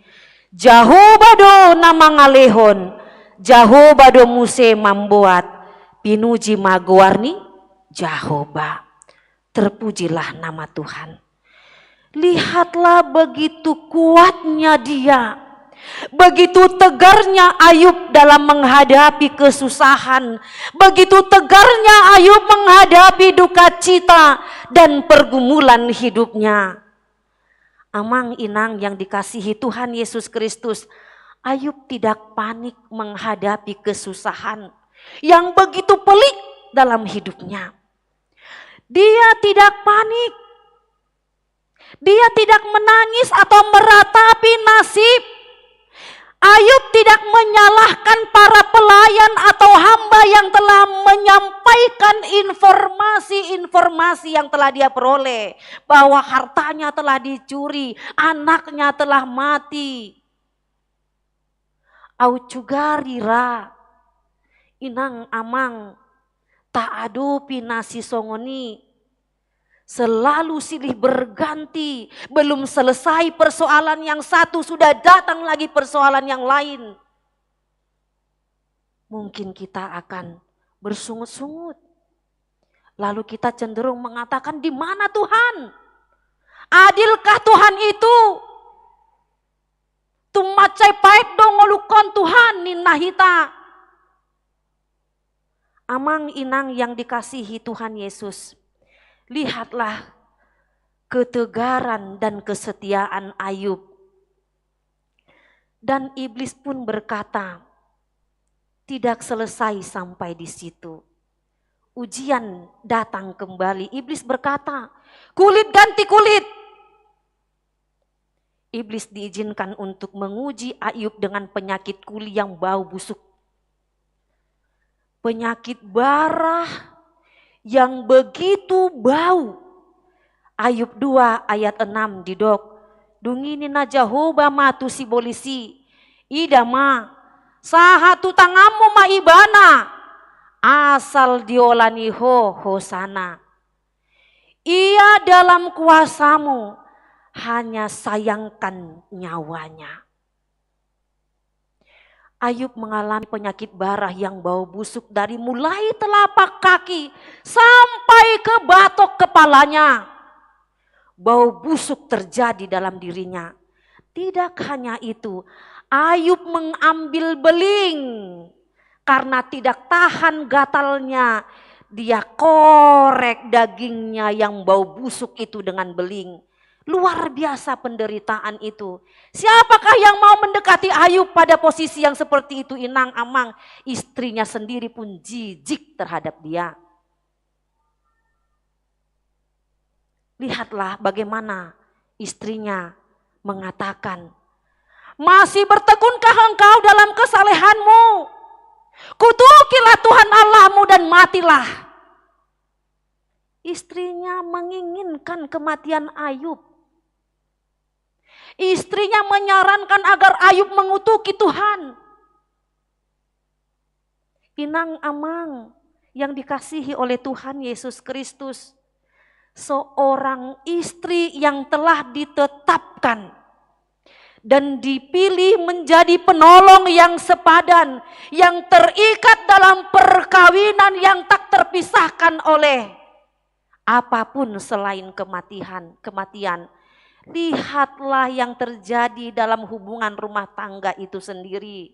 Jahowa do na mangalehon, Jahowa do muse mamboan. Pinuji ma goar ni Jahowa." Terpujilah nama Tuhan. Lihatlah begitu kuatnya dia. Begitu tegarnya Ayub dalam menghadapi kesusahan, begitu tegarnya Ayub menghadapi duka cita dan pergumulan hidupnya. Amang Inang yang dikasihi Tuhan Yesus Kristus, Ayub tidak panik menghadapi kesusahan yang begitu pelik dalam hidupnya. Dia tidak panik. Dia tidak menangis atau meratapi nasib. Ayub tidak menyalahkan para pelayan atau hamba yang telah menyampaikan informasi-informasi yang telah dia peroleh, bahwa hartanya telah dicuri, anaknya telah mati. Aut sugari ra, Inang Amang, taadopi na sisongon i. Selalu silih berganti, belum selesai persoalan yang satu, sudah datang lagi persoalan yang lain. Mungkin kita akan bersungut-sungut. Lalu kita cenderung mengatakan, "Di mana Tuhan? Adilkah Tuhan itu? Tung mansai paet do ngolungkon Tuhan," ninna hita. Amang inang yang dikasihi Tuhan Yesus, lihatlah ketegaran dan kesetiaan Ayub. Dan iblis pun berkata, "Tidak selesai sampai di situ." Ujian datang kembali. Iblis berkata, "Kulit ganti kulit." Iblis diizinkan untuk menguji Ayub dengan penyakit kuli yang bau busuk. Penyakit barah yang begitu bau. Ayub dua ayat enam didok, "Dung i ninna Jahowa ma tu sibolis i, 'Ida ma, sahat tu tanganmu ma ibana, asal diolani ho hosana. Ia dalam kuasamu, hanya sayangkan nyawanya.'" Ayub mengalami penyakit barah yang bau busuk dari mulai telapak kaki sampai ke batok kepalanya. Bau busuk terjadi dalam dirinya. Tidak hanya itu, Ayub mengambil beling. Karena tidak tahan gatalnya, dia korek dagingnya yang bau busuk itu dengan beling. Luar biasa penderitaan itu. Siapakah yang mau mendekati Ayub pada posisi yang seperti itu, inang, amang? Istrinya sendiri pun jijik terhadap dia. Lihatlah bagaimana istrinya mengatakan, "Masih bertekunkah engkau dalam kesalehanmu? Kutukilah Tuhan Allahmu dan matilah." Istrinya menginginkan kematian Ayub. Istrinya menyarankan agar Ayub mengutuki Tuhan. Inang amang yang dikasihi oleh Tuhan Yesus Kristus, seorang istri yang telah ditetapkan dan dipilih menjadi penolong yang sepadan, yang terikat dalam perkawinan yang tak terpisahkan oleh apapun selain kematian, kematian. Lihatlah yang terjadi dalam hubungan rumah tangga itu sendiri.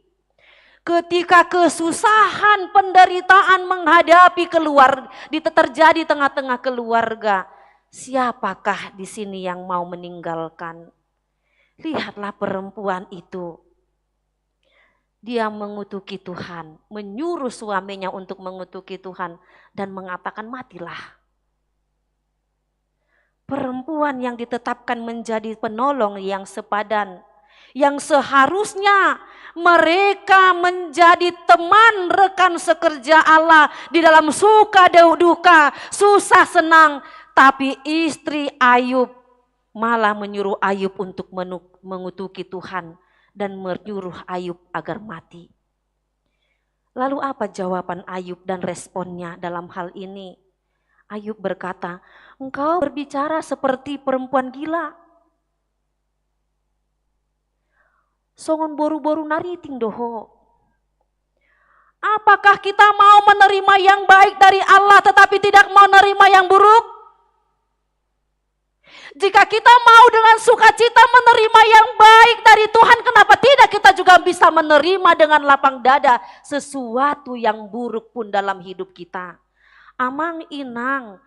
Ketika kesusahan, penderitaan menghadapi keluar-, di-, terjadi tengah-tengah keluarga, siapakah di sini yang mau meninggalkan? Lihatlah perempuan itu. Dia mengutuki Tuhan, menyuruh suaminya untuk mengutuki Tuhan dan mengatakan, "Matilah." Perempuan yang ditetapkan menjadi penolong yang sepadan, yang seharusnya mereka menjadi teman rekan sekerja Allah di dalam suka dan duka, susah senang, tapi istri Ayub malah menyuruh Ayub untuk menu-, mengutuki Tuhan dan menyuruh Ayub agar mati. Lalu apa jawaban Ayub dan responnya dalam hal ini? Ayub berkata, "Engkau berbicara seperti perempuan gila. Songon boru-boru na riting do ho." Apakah kita mau menerima yang baik dari Allah tetapi tidak mau menerima yang buruk? Jika kita mau dengan sukacita menerima yang baik dari Tuhan, kenapa tidak kita juga bisa menerima dengan lapang dada sesuatu yang buruk pun dalam hidup kita? Amang inang,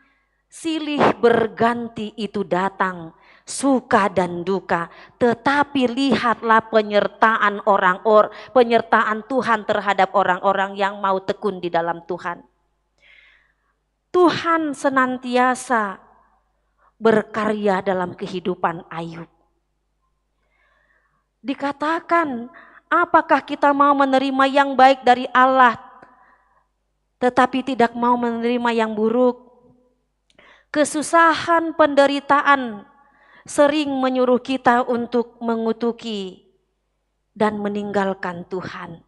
silih berganti itu datang, suka dan duka, tetapi lihatlah penyertaan orang or-, penyertaan Tuhan terhadap orang-orang yang mau tekun di dalam Tuhan. Tuhan senantiasa berkarya dalam kehidupan Ayub. Dikatakan, apakah kita mau menerima yang baik dari Allah, tetapi tidak mau menerima yang buruk? Kesusahan, penderitaan sering menyuruh kita untuk mengutuki dan meninggalkan Tuhan.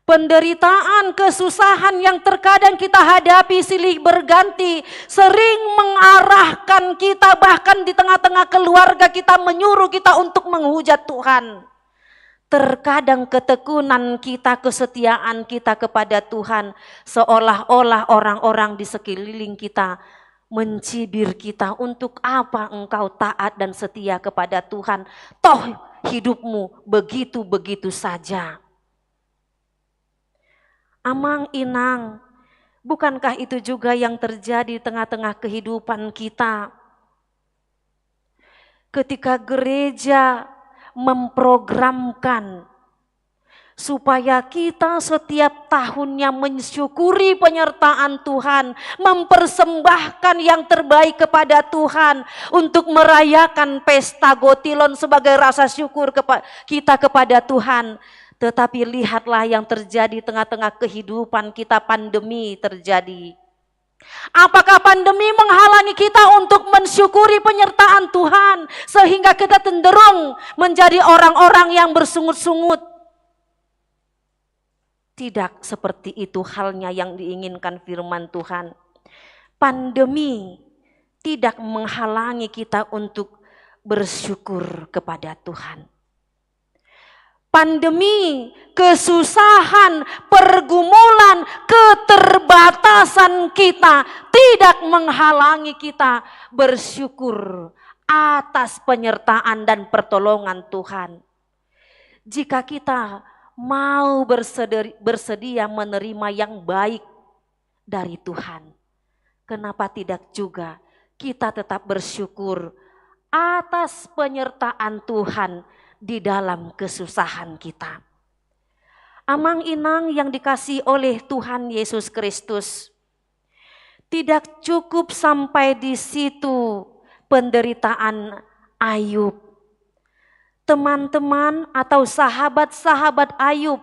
Penderitaan, kesusahan yang terkadang kita hadapi silih berganti sering mengarahkan kita, bahkan di tengah-tengah keluarga kita, menyuruh kita untuk menghujat Tuhan. Terkadang ketekunan kita, kesetiaan kita kepada Tuhan, seolah-olah orang-orang di sekeliling kita mencibir kita, "Untuk apa engkau taat dan setia kepada Tuhan, toh hidupmu begitu-begitu saja?" Amang inang, bukankah itu juga yang terjadi di tengah-tengah kehidupan kita? Ketika gereja memprogramkan supaya kita setiap tahunnya mensyukuri penyertaan Tuhan, mempersembahkan yang terbaik kepada Tuhan untuk merayakan pesta Gotilon sebagai rasa syukur kepa-, kita kepada Tuhan. Tetapi lihatlah yang terjadi di tengah-tengah kehidupan kita, pandemi terjadi. Apakah pandemi menghalangi kita untuk mensyukuri penyertaan Tuhan sehingga kita cenderung menjadi orang-orang yang bersungut-sungut? Tidak seperti itu halnya yang diinginkan firman Tuhan. Pandemi tidak menghalangi kita untuk bersyukur kepada Tuhan. Pandemi, kesusahan, pergumulan, keterbatasan kita tidak menghalangi kita bersyukur atas penyertaan dan pertolongan Tuhan. Jika kita mau bersederi-, bersedia menerima yang baik dari Tuhan, kenapa tidak juga kita tetap bersyukur atas penyertaan Tuhan di dalam kesusahan kita? Amang inang yang dikasihi oleh Tuhan Yesus Kristus, tidak cukup sampai di situ penderitaan Ayub. Teman-teman atau sahabat-sahabat Ayub,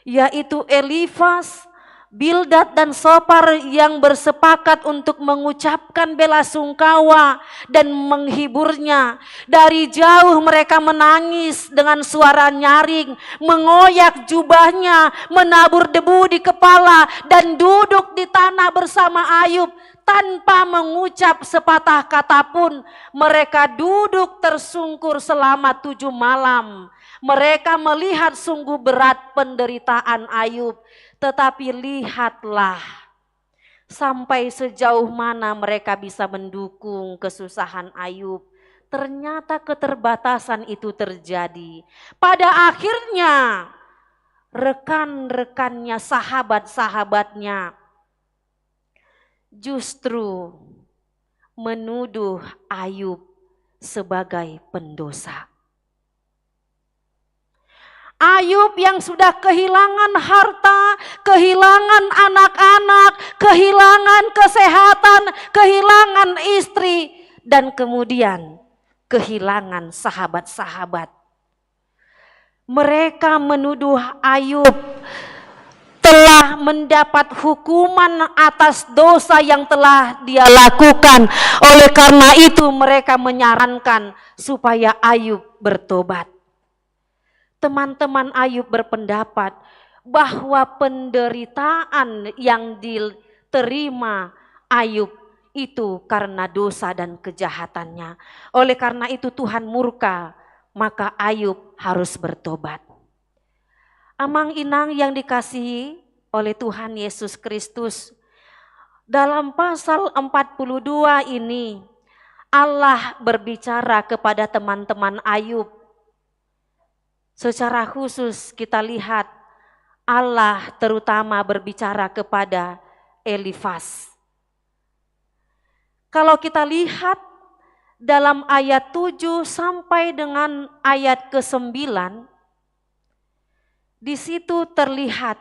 yaitu Elifas, Bildad, dan Sopar yang bersepakat untuk mengucapkan bela sungkawa dan menghiburnya. Dari jauh mereka menangis dengan suara nyaring, mengoyak jubahnya, menabur debu di kepala, dan duduk di tanah bersama Ayub. Tanpa mengucap sepatah kata pun, mereka duduk tersungkur selama tujuh malam. Mereka melihat sungguh berat penderitaan Ayub. Tetapi lihatlah, sampai sejauh mana mereka bisa mendukung kesusahan Ayub. Ternyata keterbatasan itu terjadi. Pada akhirnya, rekan-rekannya, sahabat-sahabatnya, justru menuduh Ayub sebagai pendosa. Ayub yang sudah kehilangan harta, kehilangan anak-anak, kehilangan kesehatan, kehilangan istri, dan kemudian kehilangan sahabat-sahabat. Mereka menuduh Ayub telah mendapat hukuman atas dosa yang telah dia lakukan. Oleh karena itu, mereka menyarankan supaya Ayub bertobat. Teman-teman Ayub berpendapat bahwa penderitaan yang diterima Ayub itu karena dosa dan kejahatannya. Oleh karena itu, Tuhan murka, maka Ayub harus bertobat. Amang inang yang dikasihi oleh Tuhan Yesus Kristus, dalam pasal empat puluh dua ini, Allah berbicara kepada teman-teman Ayub. Secara khusus kita lihat Allah terutama berbicara kepada Elifas. Kalau kita lihat dalam ayat tujuh sampai dengan ayat kesembilan, di situ terlihat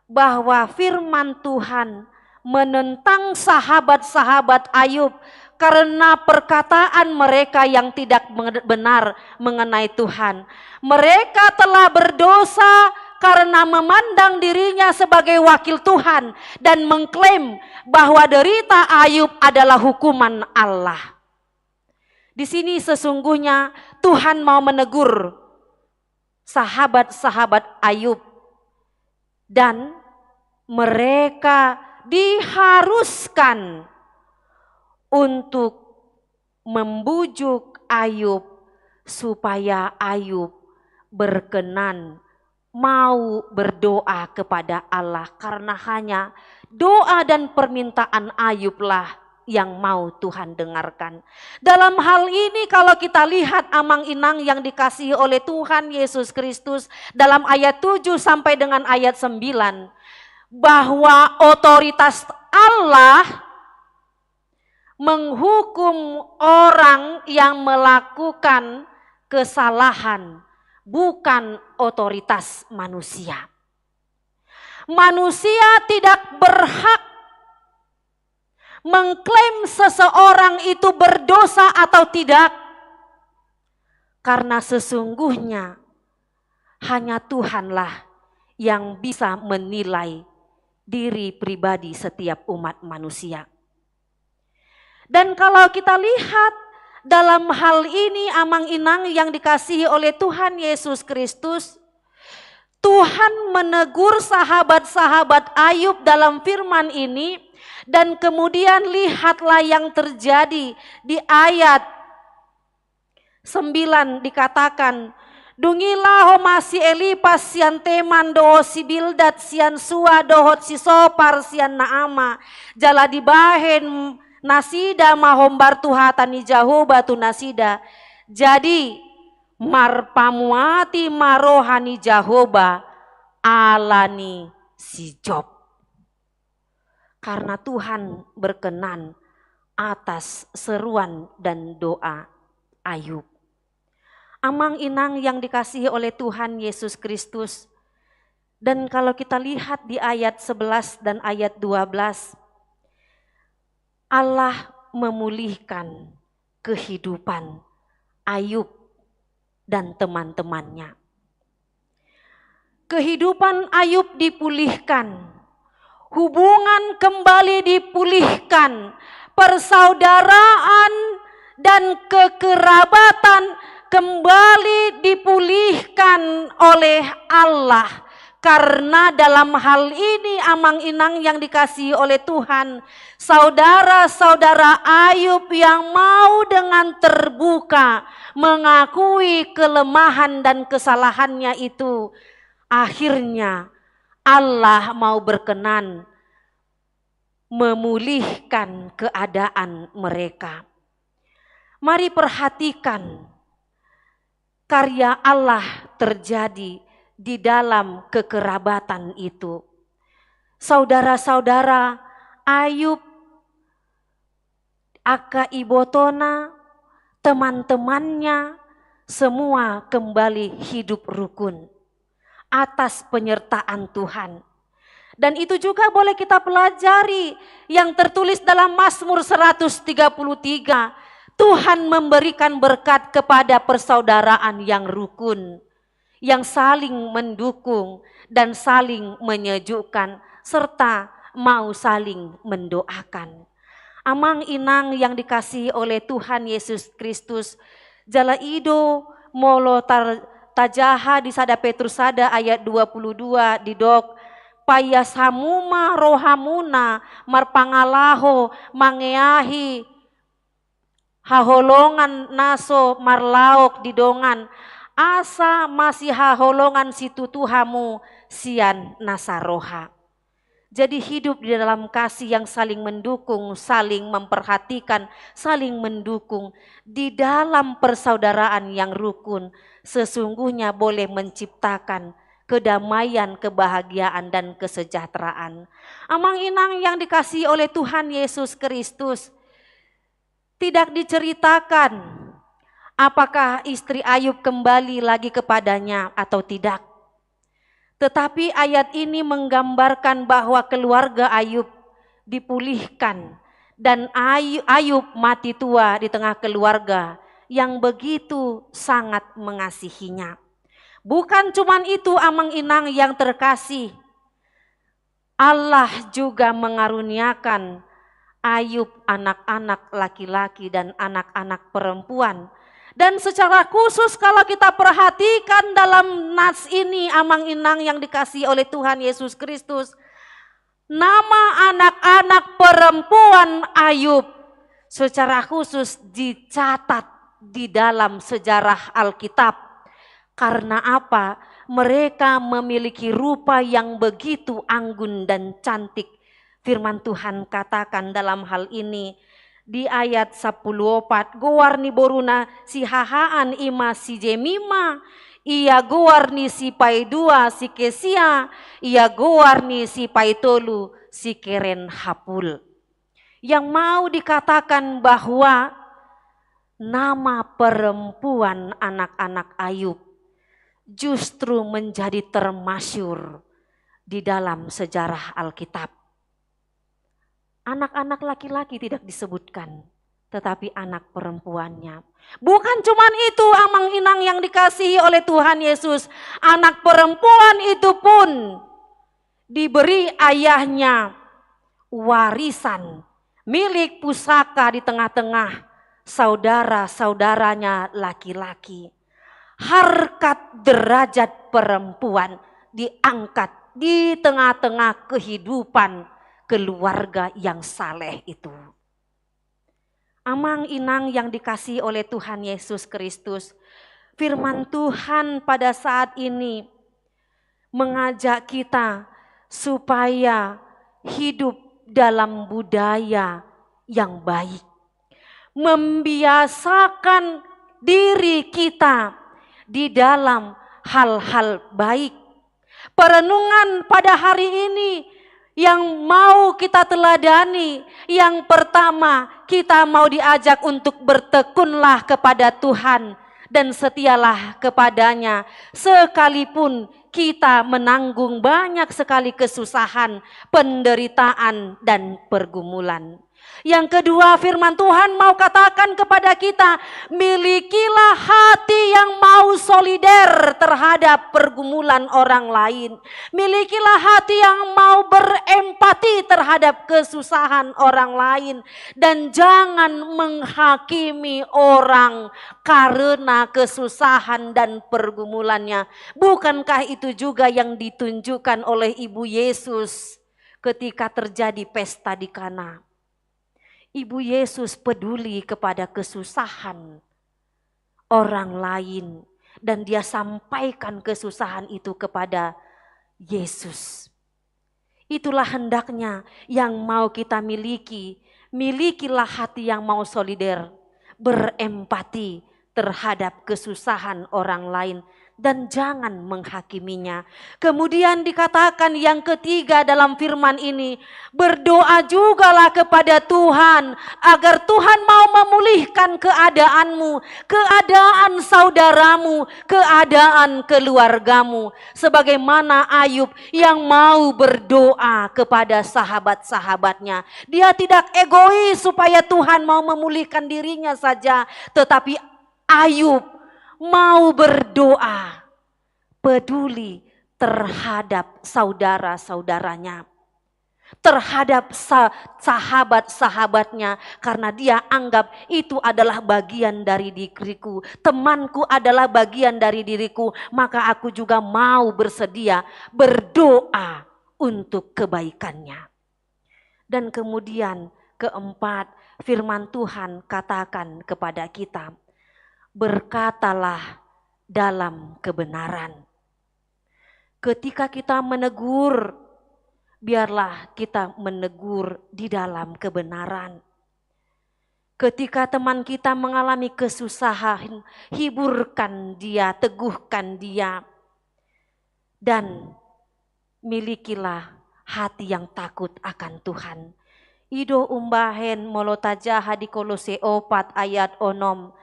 bahwa firman Tuhan menentang sahabat-sahabat Ayub karena perkataan mereka yang tidak benar mengenai Tuhan. Mereka telah berdosa karena memandang dirinya sebagai wakil Tuhan dan mengklaim bahwa derita Ayub adalah hukuman Allah. Di sini sesungguhnya Tuhan mau menegur sahabat-sahabat Ayub, dan mereka diharuskan untuk membujuk Ayub supaya Ayub berkenan mau berdoa kepada Allah, karena hanya doa dan permintaan Ayublah yang mau Tuhan dengarkan. Dalam hal ini, kalau kita lihat, amang inang yang dikasihi oleh Tuhan Yesus Kristus, dalam ayat tujuh sampai dengan ayat sembilan, bahwa otoritas Allah menghukum orang yang melakukan kesalahan, bukan otoritas manusia. Manusia tidak berhak mengklaim seseorang itu berdosa atau tidak, karena sesungguhnya hanya Tuhanlah yang bisa menilai diri pribadi setiap umat manusia. Dan kalau kita lihat dalam hal ini, amang inang yang dikasihi oleh Tuhan Yesus Kristus, Tuhan menegur sahabat-sahabat Ayub dalam firman ini, dan kemudian lihatlah yang terjadi di ayat sembilan dikatakan, "Dung i laho ma si Elipas sian Teman dohot si Bildad sian Sua dohot si Sopar sian Naama, jala dibahen nasida ma hombar tu hata ni Jahowa tu nasida. Jadi marpamuati ma roha ni Jahowa ala ni si Job." Karena Tuhan berkenan atas seruan dan doa Ayub. Amang inang yang dikasihi oleh Tuhan Yesus Kristus, dan kalau kita lihat di ayat sebelas dan ayat dua belas, Allah memulihkan kehidupan Ayub dan teman-temannya. Kehidupan Ayub dipulihkan, hubungan kembali dipulihkan, persaudaraan dan kekerabatan kembali dipulihkan oleh Allah. Karena dalam hal ini, amang inang yang dikasihi oleh Tuhan, saudara-saudara Ayub yang mau dengan terbuka mengakui kelemahan dan kesalahannya itu, akhirnya Allah mau berkenan memulihkan keadaan mereka. Mari perhatikan karya Allah terjadi di dalam kekerabatan itu. Saudara-saudara Ayub, angka ibotona, teman-temannya, semua kembali hidup rukun atas penyertaan Tuhan. Dan itu juga boleh kita pelajari yang tertulis dalam Mazmur seratus tiga puluh tiga, Tuhan memberikan berkat kepada persaudaraan yang rukun, yang saling mendukung dan saling menyejukkan, serta mau saling mendoakan. Amang inang yang dikasihi oleh Tuhan Yesus Kristus, jala i do molo tar-, tajaha di sada Petrus sada ayat dua puluh dua didok, "Paias hamu ma rohamuna marpangalaho mangeahi haholongan na so marlaok di dongan, asa masihaholongan situtu hamu sian nasa roha." Jadi hidup di dalam kasih yang saling mendukung, saling memperhatikan, saling mendukung di dalam persaudaraan yang rukun, sesungguhnya boleh menciptakan kedamaian, kebahagiaan, dan kesejahteraan. Amang inang yang dikasihi oleh Tuhan Yesus Kristus, tidak diceritakan apakah istri Ayub kembali lagi kepadanya atau tidak. Tetapi ayat ini menggambarkan bahwa keluarga Ayub dipulihkan dan Ayu-, Ayub mati tua di tengah keluarga yang begitu sangat mengasihinya. Bukan cuman itu, amang inang yang terkasih, Allah juga mengaruniakan Ayub anak-anak laki-laki dan anak-anak perempuan. Dan secara khusus kalau kita perhatikan dalam nas ini, amang inang yang dikasihi oleh Tuhan Yesus Kristus, nama anak-anak perempuan Ayub secara khusus dicatat di dalam sejarah Alkitab. Karena apa? Mereka memiliki rupa yang begitu anggun dan cantik. Firman Tuhan katakan dalam hal ini di ayat sapuluh opat, goar ni boruna si Hahaan i ma si Jemima, ia goar ni si paidua si Kesia, ia goar ni si paitolu si Keren Hapul. Yang mau dikatakan bahwa nama perempuan anak-anak Ayub justru menjadi termasyur di dalam sejarah Alkitab. Anak-anak laki-laki tidak disebutkan, tetapi anak perempuannya. Bukan cuman itu, amang inang yang dikasihi oleh Tuhan Yesus, anak perempuan itu pun diberi ayahnya warisan, milik pusaka di tengah-tengah saudara-saudaranya laki-laki. Harkat derajat perempuan diangkat di tengah-tengah kehidupan keluarga yang saleh itu. Amang inang yang dikasihi oleh Tuhan Yesus Kristus, firman Tuhan pada saat ini mengajak kita supaya hidup dalam budaya yang baik, membiasakan diri kita di dalam hal-hal baik. Perenungan pada hari ini yang mau kita teladani, yang pertama, kita mau diajak untuk bertekunlah kepada Tuhan dan setialah kepada-Nya, sekalipun kita menanggung banyak sekali kesusahan, penderitaan, dan pergumulan. Yang kedua, firman Tuhan mau katakan kepada kita, milikilah hati yang mau solider terhadap pergumulan orang lain. Milikilah hati yang mau berempati terhadap kesusahan orang lain. Dan jangan menghakimi orang karena kesusahan dan pergumulannya. Bukankah itu juga yang ditunjukkan oleh Ibu Yesus ketika terjadi pesta di Kana? Ibu Yesus peduli kepada kesusahan orang lain dan Dia sampaikan kesusahan itu kepada Yesus. Itulah hendaknya yang mau kita miliki. Milikilah hati yang mau solider, berempati terhadap kesusahan orang lain, dan jangan menghakiminya. Kemudian dikatakan yang ketiga dalam firman ini, berdoa jugalah kepada Tuhan agar Tuhan mau memulihkan keadaanmu, keadaan saudaramu, keadaan keluargamu. Sebagaimana Ayub yang mau berdoa kepada sahabat-sahabatnya. Dia tidak egois supaya Tuhan mau memulihkan dirinya saja, tetapi Ayub mau berdoa, peduli terhadap saudara-saudaranya, terhadap sa-, sahabat-sahabatnya, karena dia anggap itu adalah bagian dari diriku, temanku adalah bagian dari diriku, maka aku juga mau bersedia berdoa untuk kebaikannya. Dan kemudian keempat, firman Tuhan katakan kepada kita, berkatalah dalam kebenaran. Ketika kita menegur, biarlah kita menegur di dalam kebenaran. Ketika teman kita mengalami kesusahan, hiburkan dia, teguhkan dia. Dan milikilah hati yang takut akan Tuhan. I do umbahen molo tajaha di Kolose opat ayat onom,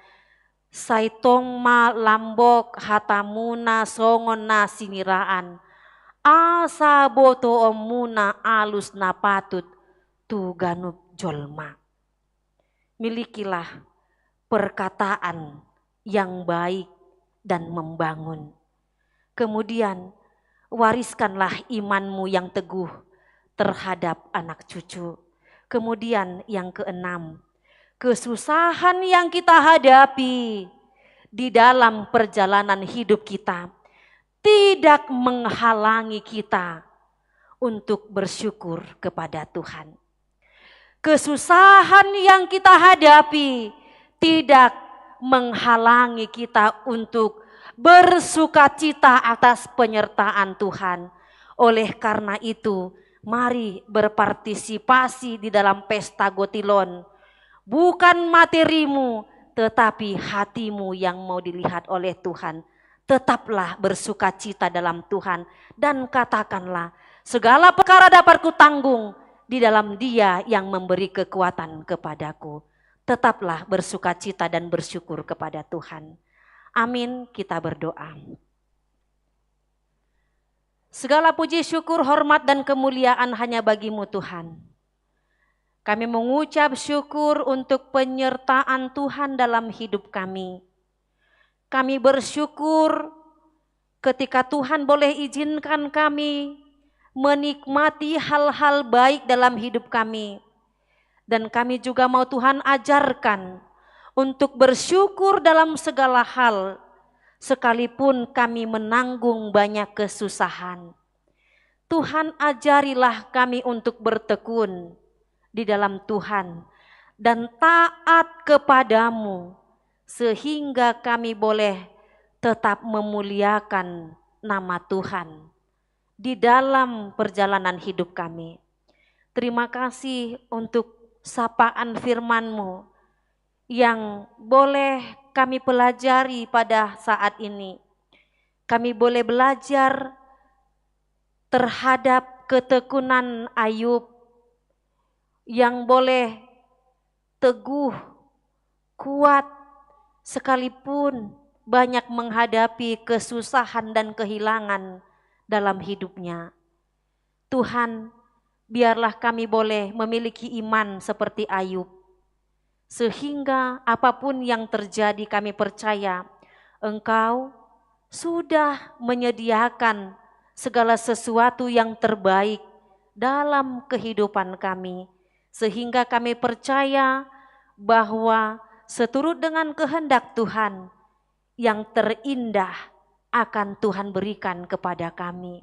sai tong ma lambok hatamuna songon na siniraan, asa botoonmuna alus na patut tu ganup jolma. Milikilah perkataan yang baik dan membangun. Kemudian, wariskanlah imanmu yang teguh terhadap anak cucu. Kemudian, yang keenam, kesusahan yang kita hadapi di dalam perjalanan hidup kita tidak menghalangi kita untuk bersyukur kepada Tuhan. Kesusahan yang kita hadapi tidak menghalangi kita untuk bersukacita atas penyertaan Tuhan. Oleh karena itu, mari berpartisipasi di dalam pesta Gotilon. Bukan materimu, tetapi hatimu yang mau dilihat oleh Tuhan. Tetaplah bersukacita dalam Tuhan, dan katakanlah, "Segala perkara dapat kutanggung di dalam Dia yang memberi kekuatan kepadaku." Tetaplah bersukacita dan bersyukur kepada Tuhan. Amin. Kita berdoa. Segala puji, syukur, hormat, dan kemuliaan hanya bagi-Mu, Tuhan. Kami mengucap syukur untuk penyertaan Tuhan dalam hidup kami. Kami bersyukur ketika Tuhan boleh izinkan kami menikmati hal-hal baik dalam hidup kami. Dan kami juga mau Tuhan ajarkan untuk bersyukur dalam segala hal, sekalipun kami menanggung banyak kesusahan. Tuhan, ajarilah kami untuk bertekun di dalam Tuhan dan taat kepada-Mu, sehingga kami boleh tetap memuliakan nama Tuhan di dalam perjalanan hidup kami. Terima kasih untuk sapaan firman-Mu yang boleh kami pelajari pada saat ini. Kami boleh belajar terhadap ketekunan Ayub yang boleh teguh, kuat, sekalipun banyak menghadapi kesusahan dan kehilangan dalam hidupnya. Tuhan, biarlah kami boleh memiliki iman seperti Ayub, sehingga apapun yang terjadi, kami percaya Engkau sudah menyediakan segala sesuatu yang terbaik dalam kehidupan kami, sehingga kami percaya bahwa seturut dengan kehendak Tuhan, yang terindah akan Tuhan berikan kepada kami.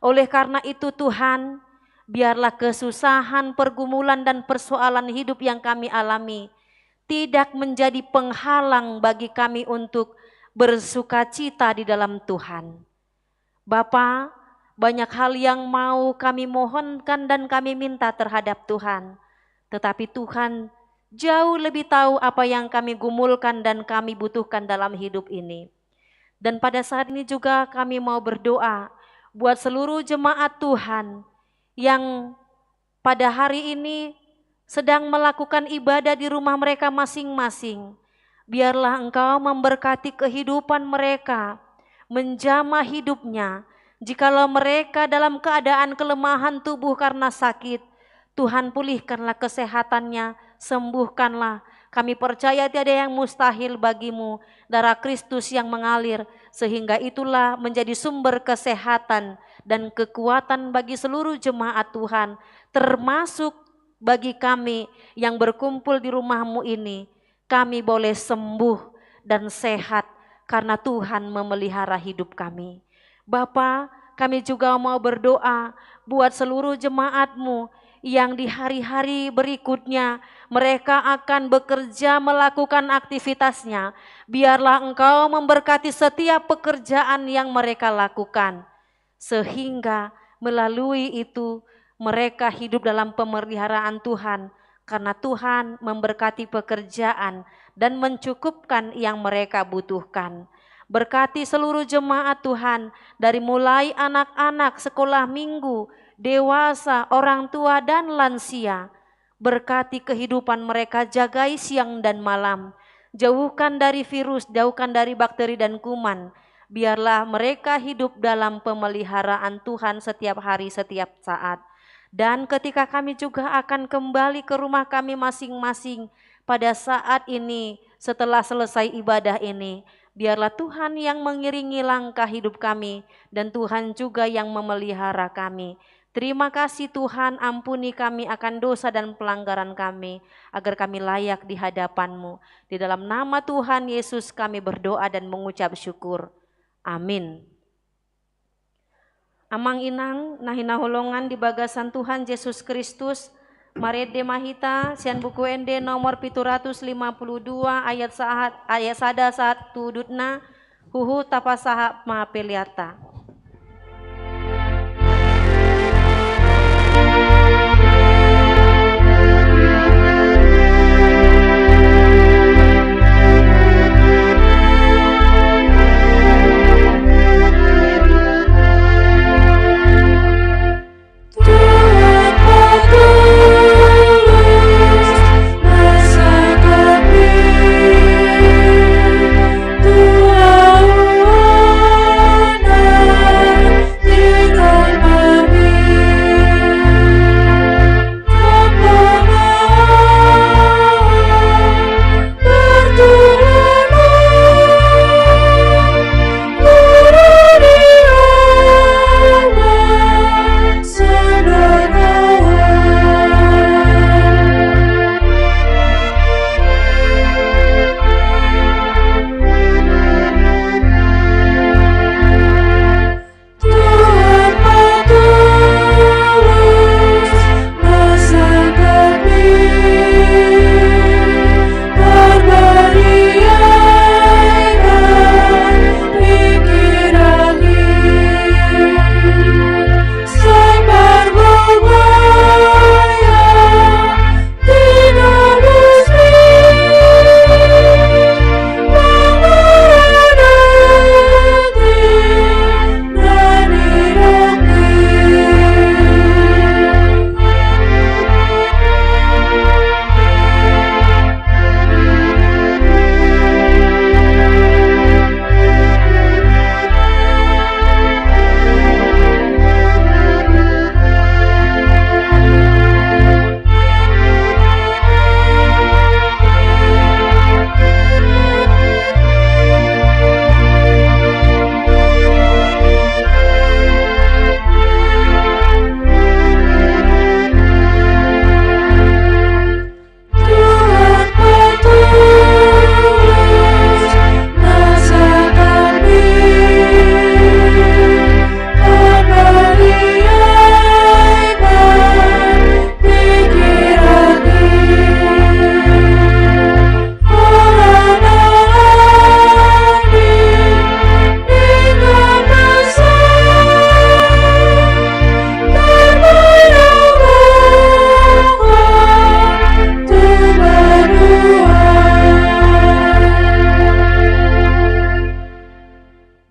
Oleh karena itu, Tuhan, biarlah kesusahan, pergumulan, dan persoalan hidup yang kami alami tidak menjadi penghalang bagi kami untuk bersukacita di dalam Tuhan. Bapa, banyak hal yang mau kami mohonkan dan kami minta terhadap Tuhan, tetapi Tuhan jauh lebih tahu apa yang kami gumulkan dan kami butuhkan dalam hidup ini. Dan pada saat ini juga kami mau berdoa buat seluruh jemaat Tuhan yang pada hari ini sedang melakukan ibadah di rumah mereka masing-masing. Biarlah Engkau memberkati kehidupan mereka, menjamah hidupnya. Jikalau mereka dalam keadaan kelemahan tubuh karena sakit, Tuhan, pulihkanlah kesehatannya, sembuhkanlah. Kami percaya tiada yang mustahil bagi-Mu, darah Kristus yang mengalir, sehingga itulah menjadi sumber kesehatan dan kekuatan bagi seluruh jemaat Tuhan, termasuk bagi kami yang berkumpul di rumah-Mu ini. Kami boleh sembuh dan sehat karena Tuhan memelihara hidup kami. Bapa, kami juga mau berdoa buat seluruh jemaat-Mu yang di hari-hari berikutnya mereka akan bekerja, melakukan aktivitasnya. Biarlah Engkau memberkati setiap pekerjaan yang mereka lakukan, sehingga melalui itu mereka hidup dalam pemeliharaan Tuhan, karena Tuhan memberkati pekerjaan dan mencukupkan yang mereka butuhkan. Berkati seluruh jemaat Tuhan, dari mulai anak-anak sekolah minggu, dewasa, orang tua, dan lansia. Berkati kehidupan mereka, jagai siang dan malam. Jauhkan dari virus, jauhkan dari bakteri dan kuman. Biarlah mereka hidup dalam pemeliharaan Tuhan setiap hari, setiap saat. Dan ketika kami juga akan kembali ke rumah kami masing-masing pada saat ini, setelah selesai ibadah ini, biarlah Tuhan yang mengiringi langkah hidup kami, dan Tuhan juga yang memelihara kami. Terima kasih Tuhan, ampuni kami akan dosa dan pelanggaran kami, agar kami layak di hadapan-Mu. Di dalam nama Tuhan Yesus kami berdoa dan mengucap syukur. Amin. Amang inang na hinaholongan di bagasan Tuhan Jesus Kristus, marende ma hita sian Buku Ende nomor pitu ratus lima puluh dua, ayat sahat, ayat sada sahat tu dudukna. Huhut tapasahat ma peleanta.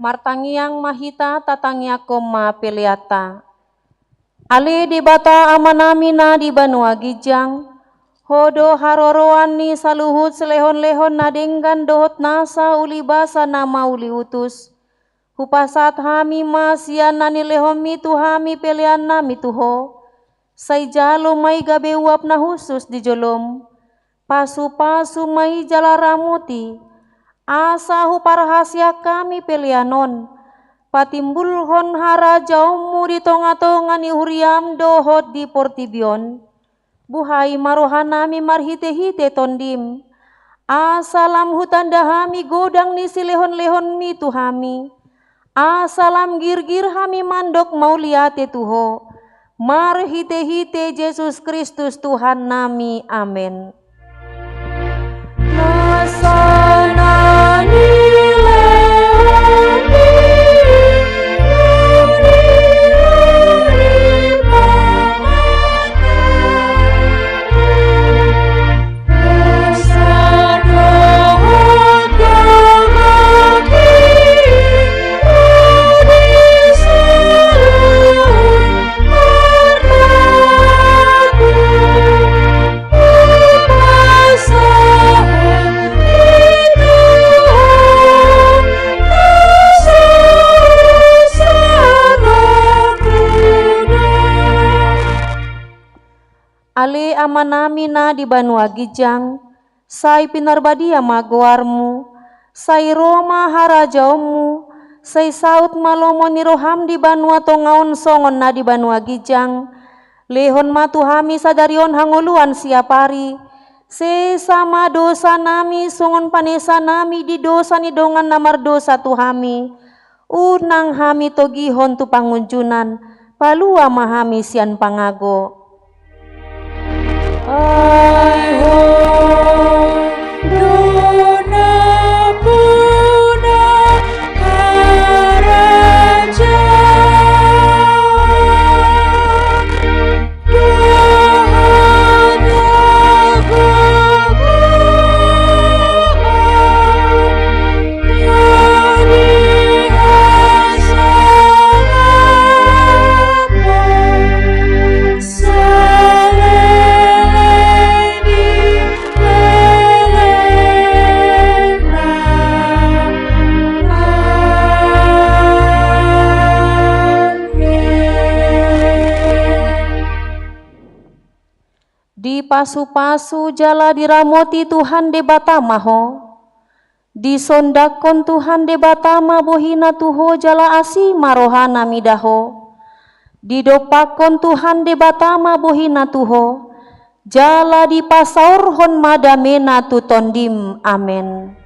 Martangiang ma hita, tatangiangkon ma peleanta. Ale Debata Amanami na di banua ginjang, Ho do haroroan ni saluhut silehonlehon na denggan dohot nasa ulibasa na mauliutus. Hupasahat hami ma sian na nilehonMi tu hami peleannami tu Ho. Sai jalo ma i gabe uap na hushus di joloM. Pasupasu ma i jala ramoti, asa huparhaseang hami pelean on patimbulhon harajaonMu di tongatonga ni huriaM dohot di portibi on. Buhai ma rohanami marhitehite TondiM, asa lam hutanda hami godang ni silehonlehonMi tu hami, asa lam girgir hami mandok mauliate tu Ho, marhitehite Jesus Kristus Tuhannami. Amen. Ale Amanami na di banua ginjang, sai pinarbadia ma goarMu, sai ro ma harajaonMu, sai saut ma lomo ni rohaM di banua tonga on songon na di banua ginjang. Lehon ma tu hami sadari on hangoluan siapari. Sesa ma dosanami songon panesanami di dosa ni dongan na mardosa tu hami. Unang hami togihon tu pangunjunan, palua ma hami sian pangago. Ai Ho do nampuna harajaon. Dipasupasu jala diramoti Tuhan Debata ma ho. Disondangkon Tuhan Debata ma bohina tu ho jala asi ma rohana mida ho. Didompakkon Tuhan Debata ma bohina tu ho, jala dipasaorhon ma damena tu tondim. Amen.